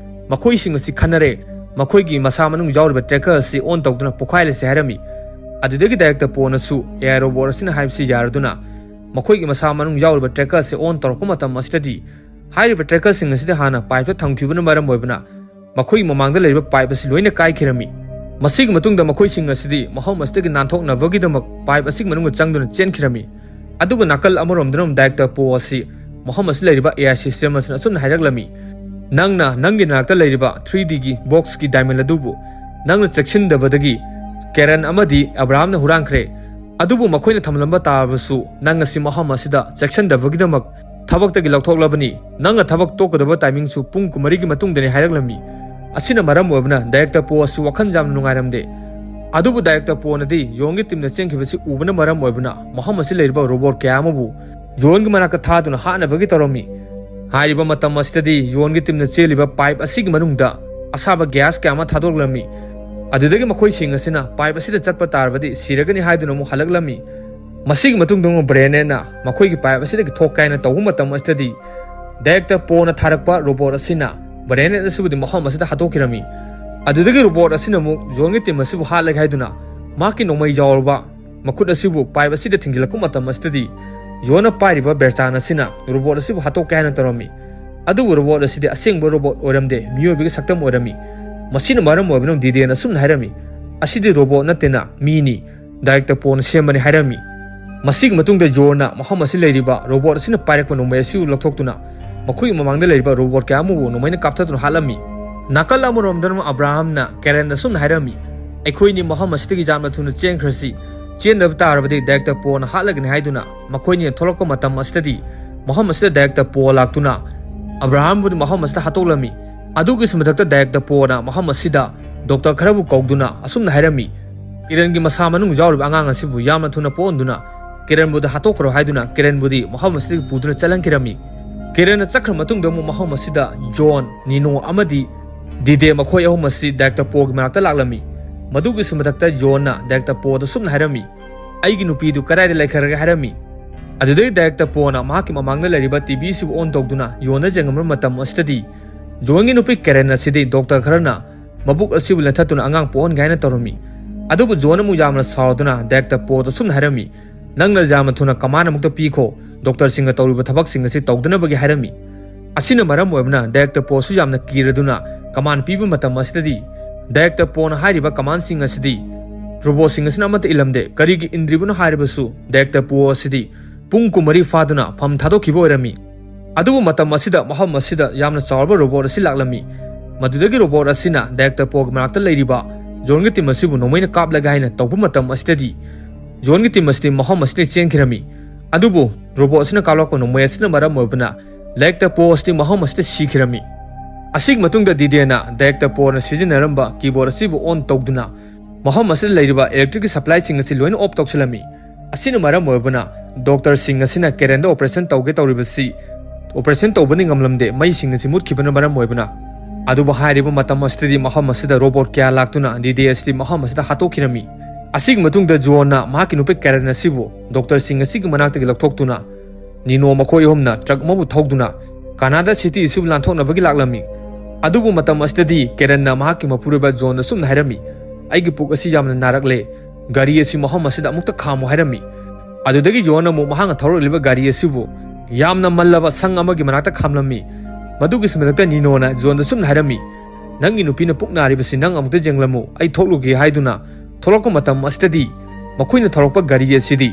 "ꯃꯈꯣꯏꯁꯤꯡ ꯑꯁꯤ ꯈꯟꯅꯔꯦ, ꯃꯈꯣꯏꯒꯤ ꯃꯁꯥ ꯃꯅꯨꯡ ꯌꯥꯎꯔꯤꯕ tracker ꯑꯁꯤ on ꯇꯧꯗꯨꯅ ꯄꯣꯈꯥꯏꯍꯜꯂꯁꯤ" ꯍꯥꯏꯔꯝꯃꯤ꯫ ꯑꯗꯨꯗꯒꯤ director ꯄꯣꯅꯁꯨ A I robot ꯑꯁꯤꯅ ꯍꯥꯏꯕꯁꯤ ꯌꯥꯔꯗꯨꯅ ꯃꯈꯣꯏꯒꯤ ꯃꯁꯥ ꯃꯅꯨꯡ ꯌꯥꯎꯔꯤꯕ tracker ꯑꯁꯤ on ꯇꯧꯔꯛꯄ ꯃꯇꯝ ꯑꯁꯤꯗꯗꯤ ꯍꯥꯏꯔꯤꯕ trackerꯁꯤꯡ ꯑꯁꯤꯗꯤ ꯍꯥꯟꯅ pipeꯇ ꯊꯝꯈꯤꯕꯅ ꯃꯔꯝ ꯑꯣꯏꯕꯅ ꯃꯈꯣꯏꯒꯤ ꯃꯃꯥꯡꯗ ꯂꯩꯔꯤꯕ pipe ꯑꯁꯤ ꯂꯣꯏꯅ ꯀꯥꯏꯈꯤꯔꯝꯃꯤ꯫ ꯃꯁꯤꯒꯤ ꯃꯇꯨꯡꯗ ꯃꯈꯣꯏꯁꯤꯡ ꯑꯁꯤꯗꯤ ꯃꯐꯝ ꯑꯁꯤꯗꯒꯤ ꯅꯥꯟꯊꯣꯛꯅꯕꯒꯤꯗꯃꯛ pipe ꯑꯁꯤꯒꯤ ꯃꯅꯨꯡꯗ ꯆꯪꯗꯨꯅ ꯆꯦꯟꯈꯤꯔꯝꯃꯤ꯫ ꯑꯗꯨꯒ ꯅꯥꯀꯜ ꯑꯃꯔꯣꯝꯗꯅ ꯑꯃꯨꯛ director ꯄꯣ ꯑꯁꯤ ꯃꯐꯝ ꯑꯁꯤꯗ ꯂꯩꯔꯤꯕ A I system ꯑꯁꯤꯅ ꯑꯁꯨꯝꯅ ꯍꯥꯏꯔꯛꯂꯝꯃꯤ, "ꯅꯪꯅ ꯅꯪꯒꯤ ꯅꯥꯛꯇ ꯂꯩꯔꯤꯕ three Dꯒꯤ boxꯀꯤ diamond ꯑꯗꯨꯕꯨ ꯅꯪꯅ ꯆꯦꯛꯁꯤꯟꯗꯕꯗꯒꯤ ꯀꯦꯔꯟ ꯑꯃꯗꯤ ꯑꯕ꯭ꯔꯥꯍꯥꯝꯅ ꯍꯨꯔꯥꯟꯈ꯭ꯔꯦ꯫ ꯑꯗꯨꯕꯨ ꯃꯈꯣꯏꯅ ꯊꯝꯂꯝꯕ ꯇꯥꯔꯕꯁꯨ, "ꯅꯪ ꯑꯁꯤ ꯃꯐꯝ ꯑꯁꯤꯗ ꯆꯦꯛꯁꯤꯟꯗꯕꯒꯤꯗꯃꯛ ꯊꯕꯛꯇꯒꯤ ꯂꯧꯊꯣꯛꯂꯕꯅꯤ꯫ ꯅꯪꯅ ꯊꯕꯛ ꯇꯣꯛꯀꯗꯕ ꯇꯥꯏꯃꯤꯡꯁꯨ ꯄꯨꯡ ꯀꯨꯟꯃꯔꯤꯒꯤ ꯃꯇꯨꯡꯗꯅꯤ" ꯍꯥꯏꯔꯛꯂꯝꯃꯤ꯫ ꯑꯁꯤꯅ ꯃꯔꯝ ꯑꯣꯏꯕꯅ ꯗꯥꯏꯔꯦꯛꯇꯔ ꯄꯣ ꯑꯁꯤ ꯋꯥꯈꯜ ꯌꯥꯝꯅ ꯅꯨꯡꯉꯥꯏꯔꯝꯗꯦ꯫ ꯑꯗꯨꯕꯨ ꯗꯥꯏꯔꯦꯛꯇꯔ ꯄꯣꯅꯗꯤ ꯌꯣꯟꯒꯤ ꯇꯤꯝꯅ ꯆꯦꯟꯈꯤꯕꯁꯤ ꯎꯕꯅ ꯃꯔꯝ ꯑꯣꯏꯕꯅ ꯃꯐꯝ ꯑꯁꯤ ꯂꯩꯔꯤꯕ ꯔꯣꯕꯣꯠ ꯀꯌꯥ ꯑꯃꯕꯨ ꯌꯣꯟꯒꯤ ꯃꯅꯥꯛꯇ ꯊꯥꯗꯨꯅ ꯍꯥꯠꯅꯕꯒꯤ ꯇꯧꯔꯝꯃꯤ꯫ ꯍꯥꯏꯔꯤꯕ ꯃꯇꯝ ꯑꯁꯤꯗꯗꯤ ꯌꯣꯟꯒꯤ ꯇꯤꯝꯅ ꯆꯦꯜꯂꯤꯕ ꯄꯥꯏꯞ ꯑꯁꯤꯒꯤ ꯃꯅꯨꯡꯗ ꯑꯁꯥꯕ ꯒ꯭ꯌꯥꯁ ꯀꯌꯥ ꯑꯃ ꯊꯥꯗꯣꯛꯂꯝꯃꯤ꯫ ꯑꯗꯨꯗꯒꯤ ꯃꯈꯣꯏꯁꯤꯡ ꯑꯁꯤꯅ ꯄꯥꯏꯞ ꯑꯁꯤꯗ ꯆꯠꯄ ꯇꯥꯔꯕꯗꯤ ꯁꯤꯔꯒꯅꯤ ꯍꯥꯏꯗꯨꯅ ꯑꯃꯨꯛ ꯍꯜꯂꯛꯂꯝꯃꯤ꯫ ꯃꯁꯤꯒꯤ ꯃꯇꯨꯡꯗ ꯑꯃꯨꯛ ꯕ꯭ꯔꯦꯅꯦꯠꯅ ꯃꯈꯣꯏꯒꯤ ꯄꯥꯏꯞ ꯑꯁꯤꯗꯒꯤ ꯊꯣꯛꯀꯦ ꯍꯥꯏꯅ ꯇꯧꯕ ꯃꯇꯝ ꯑꯁꯤꯗꯗꯤ ꯗꯥꯏꯔꯦꯛꯇꯔ ꯄꯣꯅ ꯊꯥꯔꯛꯄ ꯔꯣꯕꯣꯠ ꯑꯁꯤꯅ ꯕ꯭ꯔꯦꯅꯦꯠ ꯑꯁꯤꯕꯨꯗꯤ ꯃꯐꯝ ꯑꯁꯤꯗ ꯍꯥꯠꯇꯣꯛꯈꯤꯔꯝꯃꯤ꯫ ꯑꯗꯨꯗꯒꯤ ꯔꯣꯕꯣꯠ ꯑꯁꯤꯅ ꯑꯃꯨꯛ ꯌꯣꯟꯒꯤ ꯇꯤꯝ ꯑꯁꯤꯕꯨ ꯍꯥꯠꯂꯒꯦ ꯍꯥꯏꯗꯨꯅ ꯃꯍꯥꯛꯀꯤ ꯅꯣꯡꯃꯩ ꯌꯥꯎꯔꯕ ꯃꯈꯨꯠ ꯑꯁꯤꯕꯨ ꯄꯥꯏꯞ ꯑꯁꯤꯗ ꯊꯤꯡꯖꯤꯜꯂꯛꯄ ꯃꯇꯝ ꯑꯁꯤꯗꯗꯤ ꯌꯣꯟꯅ ꯄꯥꯏꯔꯤꯕ ꯕꯦꯔꯆꯥꯟ ꯑꯁꯤꯅ ꯔꯣꯕꯣꯠ ꯑꯁꯤꯕꯨ ꯍꯥꯠꯇꯣꯛꯀꯦ ꯍꯥꯏꯅ ꯇꯧꯔꯝꯃꯤ꯫ ꯑꯗꯨꯕꯨ ꯔꯣꯕꯣꯠ ꯑꯁꯤꯗꯤ ꯑꯁꯦꯡꯕ ꯔꯣꯕꯣꯠ ꯑꯣꯏꯔꯝꯗꯦ, ꯃꯤꯑꯣꯏꯕꯒꯤ ꯁꯛꯇꯝ ꯑꯣꯏꯔꯝꯃꯤ꯫ ꯃꯁꯤꯅ ꯃꯔꯝ ꯑꯣꯏꯕꯅ ꯗꯤꯗꯦꯟ ꯑꯁꯨꯝꯅ ꯍꯥꯏꯔꯝꯃꯤ, "ꯑꯁꯤꯗꯤ ꯔꯣꯕꯣꯠ ꯅꯠꯇꯦꯅ, ꯃꯤꯅꯤ꯫ ꯗꯥꯏꯔꯦꯛꯇꯔ ꯄꯣꯅ ꯁꯦꯝꯕꯅꯤ" ꯍꯥꯏꯔꯝꯃꯤ꯫ ꯃꯁꯤꯒꯤ ꯃꯇꯨꯡꯗ ꯌꯣꯟꯅ ꯃꯐꯝ ꯑꯁꯤ ꯂꯩꯔꯤꯕ ꯔꯣꯕꯣꯠ ꯑꯁꯤꯅ ꯄꯥꯏꯔꯛꯄ ꯅꯣꯡꯃꯩ ꯑꯁꯤꯕꯨ ꯂꯧꯊꯣꯛꯇꯨꯅ ꯃꯈꯣꯏꯒꯤ ꯃꯃꯥꯡꯗ ꯂꯩꯔꯤꯕ ꯔꯣꯕꯣꯠ ꯀꯌꯥ ꯑꯃꯕꯨ ꯅꯣꯡꯃꯩꯅ ꯀꯥꯞꯊꯗꯨꯅ ꯍꯥꯠꯂꯝꯃꯤ꯫ ꯅꯥꯀꯜ ꯑꯃꯔꯣꯝꯗꯅ ꯑꯃꯨꯛ ꯑꯕ꯭ꯔꯥꯍꯝꯅ ꯀꯦꯔꯟꯗ ꯑꯁꯨꯝꯅ ꯍꯥꯏꯔꯝꯃꯤ, "ꯑꯩꯈꯣꯏꯅꯤ ꯃꯐꯝ ꯑꯁꯤꯗꯒꯤ ꯌꯥꯝꯅ ꯊꯨꯅ ꯆꯦꯟꯈ꯭ꯔꯁꯤ꯫ ꯆꯦꯟꯗꯕ ꯇꯥꯔꯕꯗꯤ ꯗꯥꯏꯔꯦꯛꯇꯔ ꯄꯣꯅ ꯍꯥꯠꯂꯒꯅꯤ" ꯍꯥꯏꯗꯨꯅ ꯃꯈꯣꯏꯅꯤꯅ ꯊꯣꯛꯂꯛꯄ ꯃꯇꯝ ꯑꯁꯤꯗꯗꯤ ꯃꯐꯝ ꯑꯁꯤꯗ ꯗꯥꯏꯔꯦꯛꯇꯔ ꯄꯣ ꯂꯥꯛꯇꯨꯅ ꯑꯕ꯭ꯔꯥꯍꯝꯕꯨꯗꯤ ꯃꯐꯝ ꯑꯁꯤꯗ ꯍꯥꯠꯇꯣꯛꯂꯝꯃꯤ꯫ ꯑꯗꯨꯒꯤꯁꯨ ꯃꯊꯛꯇ ꯗꯥꯏꯔꯦꯛꯇꯔ ꯄꯣꯅ ꯃꯐꯝ ꯑꯁꯤꯗ ꯗꯣꯛꯇꯔ ꯈꯔꯕꯨ ꯀꯧꯗꯨꯅ ꯑꯁꯨꯝꯅ ꯍꯥꯏꯔꯝꯃꯤ, "ꯀꯤꯔꯟꯒꯤ ꯃꯁꯥ ꯃꯅꯨꯡ ꯌꯥꯎꯔꯤꯕ ꯑꯉꯥꯡ ꯑꯁꯤꯕꯨ ꯌꯥꯝꯅ ꯊꯨꯅ ꯄꯣꯛꯍꯟꯗꯨꯅ ꯀꯤꯔꯟꯕꯨꯗꯤ ꯍꯥꯠꯇꯣꯛꯈ꯭ꯔꯣ" ꯍꯥꯏꯗꯨꯅ ꯀꯤꯔꯟꯕꯨꯗꯤ ꯃꯐꯝ ꯑꯁꯤꯗꯒꯤ ꯄꯨꯗꯨꯅ ꯆꯠꯍꯟꯈꯤꯔꯝꯃꯤ꯫ ꯀꯤꯔꯟꯅ ꯆꯠꯈ꯭ꯔ ꯃꯇꯨꯡꯗ ꯑꯃꯨꯛ ꯃꯐꯝ ꯑꯁꯤꯗ ꯖꯣꯟ, ꯅꯤꯅꯣ ꯑꯃꯗꯤ ꯗꯤꯗꯦ ꯃꯈꯣꯏ ꯑꯍꯨꯝ ꯑꯁꯤ ꯗꯥꯏꯔꯦꯛꯇꯔ ꯄꯣꯒꯤ ꯃꯅꯥꯛꯇ ꯂꯥꯛꯂꯝꯃꯤ꯫ ꯃꯗꯨꯒꯤꯁꯨ ꯃꯊꯛꯇ ꯖꯣꯟꯅ ꯗꯥꯏꯔꯦꯛꯇꯔ ꯄꯣꯗ ꯁꯨꯝꯅ ꯍꯥꯏꯔꯝꯃꯤ, "ꯑꯩꯒꯤ ꯅꯨꯄꯤꯗꯨ ꯀꯗꯥꯏꯗ ꯂꯩꯈ꯭ꯔꯒꯦ?" ꯍꯥꯏꯔꯝꯃꯤ꯫ ꯑꯗꯨꯗꯒꯤ ꯗꯥꯏꯔꯦꯛꯇꯔ ꯄꯣꯅ ꯃꯍꯥꯛꯀꯤ ꯃꯃꯥꯡꯗ ꯂꯩꯔꯤꯕ ꯇꯤꯚꯤ ꯑꯁꯤꯕꯨ ꯑꯣꯟ ꯇꯧꯗꯨꯅ ꯌꯣꯟꯅ ꯌꯦꯡꯉꯝꯕ ꯃꯇꯝ ꯑꯁꯤꯗꯗꯤ ꯖꯣꯟꯒꯤ ꯅꯨꯄꯤ ꯀꯦꯔꯟ ꯑꯁꯤꯗꯤ ꯗꯣꯛꯇꯔ ꯈꯔꯅ ꯃꯕꯨꯛ ꯑꯁꯤꯕꯨ ꯂꯦꯟꯊꯠꯇꯨꯅ ꯑꯉꯥꯡ ꯄꯣꯛꯍꯟꯒꯦ ꯍꯥꯏꯅ ꯇꯧꯔꯝꯃꯤ꯫ ꯑꯗꯨꯕꯨ ꯖꯣꯟ ꯑꯃꯨꯛ ꯌꯥꯝꯅ ꯁꯥꯎꯗꯨꯅ ꯗꯥꯏꯔꯦꯛꯇꯔ ꯄꯣꯗ ꯁꯨꯝꯅ ꯍꯥꯏꯔꯝꯃꯤ, "ꯅꯪꯅ ꯌꯥꯝꯅ ꯊꯨꯅ ꯀꯃꯥꯟ ꯑꯃꯨꯛꯇ ꯄꯤꯈꯣ, ꯗꯣꯛꯇꯔꯁꯤꯡꯅ ꯇꯧꯔꯤꯕ ꯊꯕꯛꯁꯤꯡ ꯑꯁꯤ ꯇꯧꯗꯅꯕꯒꯤ" ꯍꯥꯏꯔꯝꯃꯤ꯫ ꯑꯁꯤꯅ ꯃꯔꯝ ꯑꯣꯏꯕꯅ ꯗꯥꯏꯔꯦꯛꯇꯔ ꯄꯣꯁꯨ ꯌꯥꯝꯅ ꯀꯤꯔꯗꯨꯅ ꯀꯃꯥꯟ ꯄꯤꯕ ꯃꯇꯝ ꯑꯁꯤꯗꯗꯤ ꯗꯥꯏꯔꯦꯛꯇꯔ ꯄꯣꯅ ꯍꯥꯏꯔꯤꯕ ꯀꯃꯥꯟꯁꯤꯡ ꯑꯁꯤꯗꯤ ꯔꯣꯕꯣꯠꯁꯤꯡ ꯑꯁꯤꯅ ꯑꯃꯠꯇ ꯏꯜꯂꯝꯗꯦ꯫ ꯀꯔꯤꯒꯤ ꯏꯟꯗ꯭ꯔꯤꯕꯅꯣ ꯍꯥꯏꯔꯕꯁꯨ ꯗꯥꯏꯔꯦꯛꯇꯔ ꯄꯣ ꯑꯁꯤꯗꯤ ꯄꯨꯡ ꯀꯨꯟꯃꯔꯤ ꯐꯥꯗꯨꯅ ꯐꯝ ꯊꯥꯗꯣꯛꯈꯤꯕ ꯑꯣꯏꯔꯝꯃꯤ꯫ ꯑꯗꯨꯕꯨ ꯃꯇꯝ ꯑꯁꯤꯗ ꯃꯐꯝ ꯑꯁꯤꯗ ꯌꯥꯝꯅ ꯆꯥꯎꯔꯕ ꯔꯣꯕꯣꯠ ꯑꯁꯤ ꯂꯥꯛꯂꯝꯃꯤ꯫ ꯃꯗꯨꯗꯒꯤ ꯔꯣꯕꯣꯠ ꯑꯁꯤꯅ ꯗꯥꯏꯔꯦꯛꯇꯔ ꯄꯣꯒꯤ ꯃꯅꯥꯛꯇ ꯂꯩꯔꯤꯕ ꯖꯣꯟꯒꯤ ꯇꯤꯝ ꯑꯁꯤꯕꯨ ꯅꯣꯡꯃꯩꯅ ꯀꯥꯞꯂꯒꯦ ꯍꯥꯏꯅ ꯇꯧꯕ ꯃꯇꯝ ꯑꯁꯤꯗꯗꯤ ꯖꯣꯟꯒꯤ ꯇꯤꯝ ꯑꯁꯤꯗꯤ ꯃꯐꯝ ꯑꯁꯤꯗ ꯆꯦꯟꯈꯤꯔꯝꯃꯤ꯫ ꯑꯗꯨꯕꯨ ꯔꯣꯕꯣꯠ ꯑꯁꯤꯅ ꯀꯥꯞꯂꯛꯄ ꯅꯣꯡꯃꯩ ꯑꯁꯤꯅ ꯃꯔꯝ ꯑꯣꯏꯕꯅ ꯗꯥꯏꯔꯦꯛꯇꯔ ꯄꯣ ꯑꯁꯤꯗꯤ ꯃꯐꯝ ꯑꯁꯤꯗ ꯁꯤꯈꯤꯔꯝꯃꯤ꯫ ꯑꯁꯤꯒꯤ ꯃꯇꯨꯡꯗ ꯗꯤꯗꯦꯅ ꯗꯥꯏꯔꯦꯛꯇꯔ ꯄꯣꯅ ꯁꯤꯖꯤꯟꯅꯔꯝꯕ ꯀꯤꯕꯣꯔꯗ ꯑꯁꯤꯕꯨ ꯑꯣꯟ ꯇꯧꯗꯨꯅ ꯃꯐꯝ ꯑꯁꯤꯗ ꯂꯩꯔꯤꯕ ꯏꯂꯦꯛꯇ꯭ꯔꯤꯛꯀꯤ ꯁꯄ꯭ꯂꯥꯏꯁꯤꯡ ꯑꯁꯤ ꯂꯣꯏꯅ ꯑꯣꯐ ꯇꯧꯁꯤꯜꯂꯝꯃꯤ꯫ ꯑꯁꯤꯅ ꯃꯔꯝ ꯑꯣꯏꯕꯅ ꯗꯣꯛꯇꯔ ꯁꯤꯡ ꯑꯁꯤꯅ ꯀꯦꯔꯟꯗ ꯑꯣꯄꯔꯦꯁꯟ ꯇꯧꯒꯦ ꯇꯧꯔꯤꯕꯁꯤ ꯑꯣꯄꯔꯦꯁꯟ ꯇꯧꯕꯅ ꯉꯝꯂꯝꯗꯦ, ꯃꯩꯁꯤꯡ ꯑꯁꯤ ꯃꯨꯠꯈꯤꯕꯅ ꯃꯔꯝ ꯑꯣꯏꯕꯅ꯫ ꯑꯗꯨꯕꯨ ꯍꯥꯏꯔꯤꯕ ꯃꯇꯝ ꯑꯁꯤꯗꯗꯤ ꯃꯐꯝ ꯑꯁꯤꯗ ꯔꯣꯕꯣꯠ ꯀꯌꯥ ꯂꯥꯛꯇꯨꯅ ꯗꯤꯗꯦ ꯑꯁꯤꯗꯤ ꯃꯐꯝ ꯑꯁꯤꯗ ꯍꯥꯠꯇꯣꯛꯈꯤꯔꯝꯃꯤ꯫ ꯑꯁꯤꯒꯤ ꯃꯇꯨꯡꯗ ꯖꯣꯟꯅ ꯃꯍꯥꯛꯀꯤ ꯅꯨꯄꯤ ꯀꯦꯔꯟ ꯑꯁꯤꯕꯨ ꯗꯣꯛꯇꯔꯁꯤꯡ ꯑꯁꯤꯒꯤ ꯃꯅꯥꯛꯇꯒꯤ ꯂꯧꯊꯣꯛꯇꯨꯅ ꯅꯤꯅꯣ ꯃꯈꯣꯏ ꯑꯍꯨꯝꯅ ꯇ꯭ꯔꯛ ꯑꯃꯕꯨ ꯊꯧꯗꯨꯅ ꯀꯅꯥꯗꯥ ꯁꯤꯇꯤ ꯑꯁꯤꯕꯨ ꯂꯥꯟꯊꯣꯛꯅꯕꯒꯤ ꯂꯥꯛꯂꯝꯃꯤ꯫ ꯑꯗꯨꯕꯨ ꯃꯇꯝ ꯑꯁꯤꯗꯗꯤ ꯀꯦꯔꯟꯅ ꯃꯍꯥꯛꯀꯤ ꯃꯄꯨꯔꯣꯏꯕ ꯖꯣꯟꯗ ꯁꯨꯝꯅ ꯍꯥꯏꯔꯝꯃꯤ, "ꯑꯩꯒꯤ ꯄꯨꯛ ꯑꯁꯤ ꯌꯥꯝꯅ ꯅꯥꯔꯛꯂꯦ, ꯒꯥꯔꯤ ꯑꯁꯤ ꯃꯐꯝ ꯑꯁꯤꯗ ꯑꯃꯨꯛꯇ ꯈꯥꯝꯃꯨ" ꯍꯥꯏꯔꯝꯃꯤ꯫ ꯑꯗꯨꯗꯒꯤ ꯖꯣꯟꯅ ꯑꯃꯨꯛ ꯃꯍꯥꯛꯅ ꯊꯧꯔꯛꯂꯤꯕ ꯒꯥꯔꯤ ꯑꯁꯤꯕꯨ ꯌꯥꯝꯅ ꯃꯜꯂꯕ ꯁꯪ ꯑꯃꯒꯤ ꯃꯅꯥꯛꯇ ꯈꯥꯝꯂꯝꯃꯤ꯫ ꯃꯗꯨꯒꯤ ꯃꯊꯛꯇ ꯅꯤꯅꯣꯅ ꯖꯣꯟꯗ ꯁꯨꯝꯅ ꯍꯥꯏꯔꯝꯃꯤ, "ꯅꯪꯒꯤ ꯅꯨꯄꯤꯅ ꯄꯨꯛ ꯅꯥꯔꯤꯕꯁꯤ ꯅꯪ ꯑꯃꯨꯛꯇ ꯌꯦꯡꯂꯝꯃꯨ, ꯑꯩ ꯊꯣꯛꯂꯨꯒꯦ" ꯍꯥꯏꯗꯨꯅ ꯊꯣꯛꯂꯛꯄ ꯃꯇꯝ ꯑꯁꯤꯗꯗꯤ ꯃꯈꯣꯏꯅ ꯊꯧꯔꯛꯄ ꯒꯥꯔꯤ ꯑꯁꯤꯗꯤ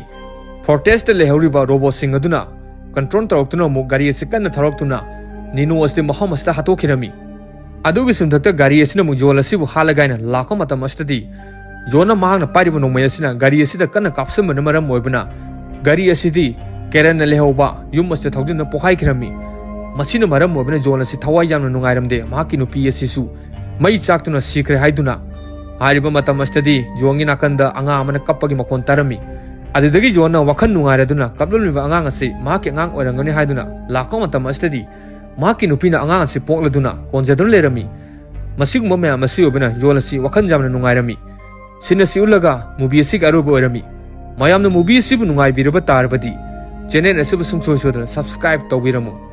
ꯐꯣꯔꯇ꯭ꯔꯦꯁꯇ ꯂꯩꯍꯧꯔꯤꯕ ꯔꯣꯕꯣꯠꯁꯤꯡ ꯑꯗꯨꯅ ꯀꯟꯇ꯭ꯔꯣꯜ ꯇꯧꯔꯛꯇꯨꯅ ꯑꯃꯨꯛ ꯒꯥꯔꯤ ꯑꯁꯤ ꯀꯟꯅ ꯊꯧꯔꯛꯇꯨꯅ ꯅꯤꯅꯣ ꯑꯁꯤꯗꯤ ꯃꯐꯝ ꯑꯁꯤꯗ ꯍꯥꯠꯇꯣꯛꯈꯤꯔꯝꯃꯤ꯫ ꯑꯗꯨꯒꯤ ꯃꯊꯛꯇ ꯒꯥꯔꯤ ꯑꯁꯤꯅ ꯑꯃꯨꯛ ꯖꯣꯟ ꯑꯁꯤꯕꯨ ꯍꯥꯠꯂꯒꯦ ꯍꯥꯏꯅ ꯂꯥꯛꯄ ꯃꯇꯝ ꯑꯁꯤꯗꯗꯤ ꯖꯣꯟꯅ ꯃꯍꯥꯛꯅ ꯄꯥꯏꯔꯤꯕ ꯅꯣꯡꯃꯩ ꯑꯁꯤꯅ ꯒꯥꯔꯤ ꯑꯁꯤꯗ ꯀꯟꯅ ꯀꯥꯞꯁꯤꯟꯕꯅ ꯃꯔꯝ ꯑꯣꯏꯕꯅ ꯒꯥꯔꯤ ꯑꯁꯤꯗꯤ ꯀꯦꯔꯟꯅ ꯂꯩꯍꯧꯕ ꯌꯨꯝ ꯑꯁꯤꯗ ꯊꯧꯖꯤꯟꯗꯨꯅ ꯄꯣꯈꯥꯏꯈꯤꯔꯝꯃꯤ꯫ ꯃꯁꯤꯅ ꯃꯔꯝ ꯑꯣꯏꯕꯅ ꯖꯣꯟ ꯑꯁꯤ ꯊꯋꯥꯏ ꯌꯥꯝꯅ ꯅꯨꯡꯉꯥꯏꯔꯝꯗꯦ, ꯃꯍꯥꯛꯀꯤ ꯅꯨꯄꯤ ꯑꯁꯤꯁꯨ ꯃꯩ ꯆꯥꯛꯇꯨꯅ ꯁꯤꯈ꯭ꯔꯦ ꯍꯥꯏꯗꯨꯅ꯫ ꯍꯥꯏꯔꯤꯕ ꯃꯇꯝ ꯑꯁꯤꯗꯗꯤ ꯖꯣꯟꯒꯤ ꯅꯥꯀꯟꯗ ꯑꯉꯥꯡ ꯑꯃꯅ ꯀꯞꯄꯒꯤ ꯃꯈꯣꯟ ꯇꯥꯔꯝꯃꯤ꯫ ꯑꯗꯨꯗꯒꯤ ꯖꯣꯟꯅ ꯋꯥꯈꯜ ꯅꯨꯡꯉꯥꯏꯔꯗꯨꯅ ꯀꯞꯂꯝꯂꯤꯕ ꯑꯉꯥꯡ ꯑꯁꯤ ꯃꯍꯥꯛꯀꯤ ꯑꯉꯥꯡ ꯑꯣꯏꯔꯝꯒꯅꯤ ꯍꯥꯏꯗꯨꯅ ꯂꯥꯛꯄ ꯃꯇꯝ ꯑꯁꯤꯗꯗꯤ ꯃꯍꯥꯛꯀꯤ ꯅꯨꯄꯤꯅ ꯑꯉꯥꯡ ꯑꯁꯤ ꯄꯣꯛꯂꯗꯨꯅ ꯀꯣꯟꯖꯗꯨꯅ ꯂꯩꯔꯝꯃꯤ꯫ ꯃꯁꯤꯒꯨꯝꯕ ꯃꯌꯥꯝ ꯑꯁꯤ ꯑꯣꯏꯕꯅ ꯖꯣꯟ ꯑꯁꯤ ꯋꯥꯈꯜ ꯌꯥꯝꯅ ꯅꯨꯡꯉꯥꯏꯔꯝꯃꯤ꯫ ꯁꯤꯟ ꯑꯁꯤ ꯎꯠꯂꯒ movie ꯑꯁꯤꯒꯤ ꯑꯔꯣꯏꯕ ꯑꯣꯏꯔꯝꯃꯤ꯫ ꯃꯌꯥꯝꯅ movie ꯑꯁꯤꯕꯨ ꯅꯨꯡꯉꯥꯏꯕꯤꯔꯕ ꯇꯥꯔꯕꯗꯤ channel ꯑꯁꯤꯕꯨ ꯁꯨꯡꯁꯣꯏ ꯁꯣꯏꯗꯅ subscribe ꯇꯧꯕꯤꯔꯝꯃꯨ꯫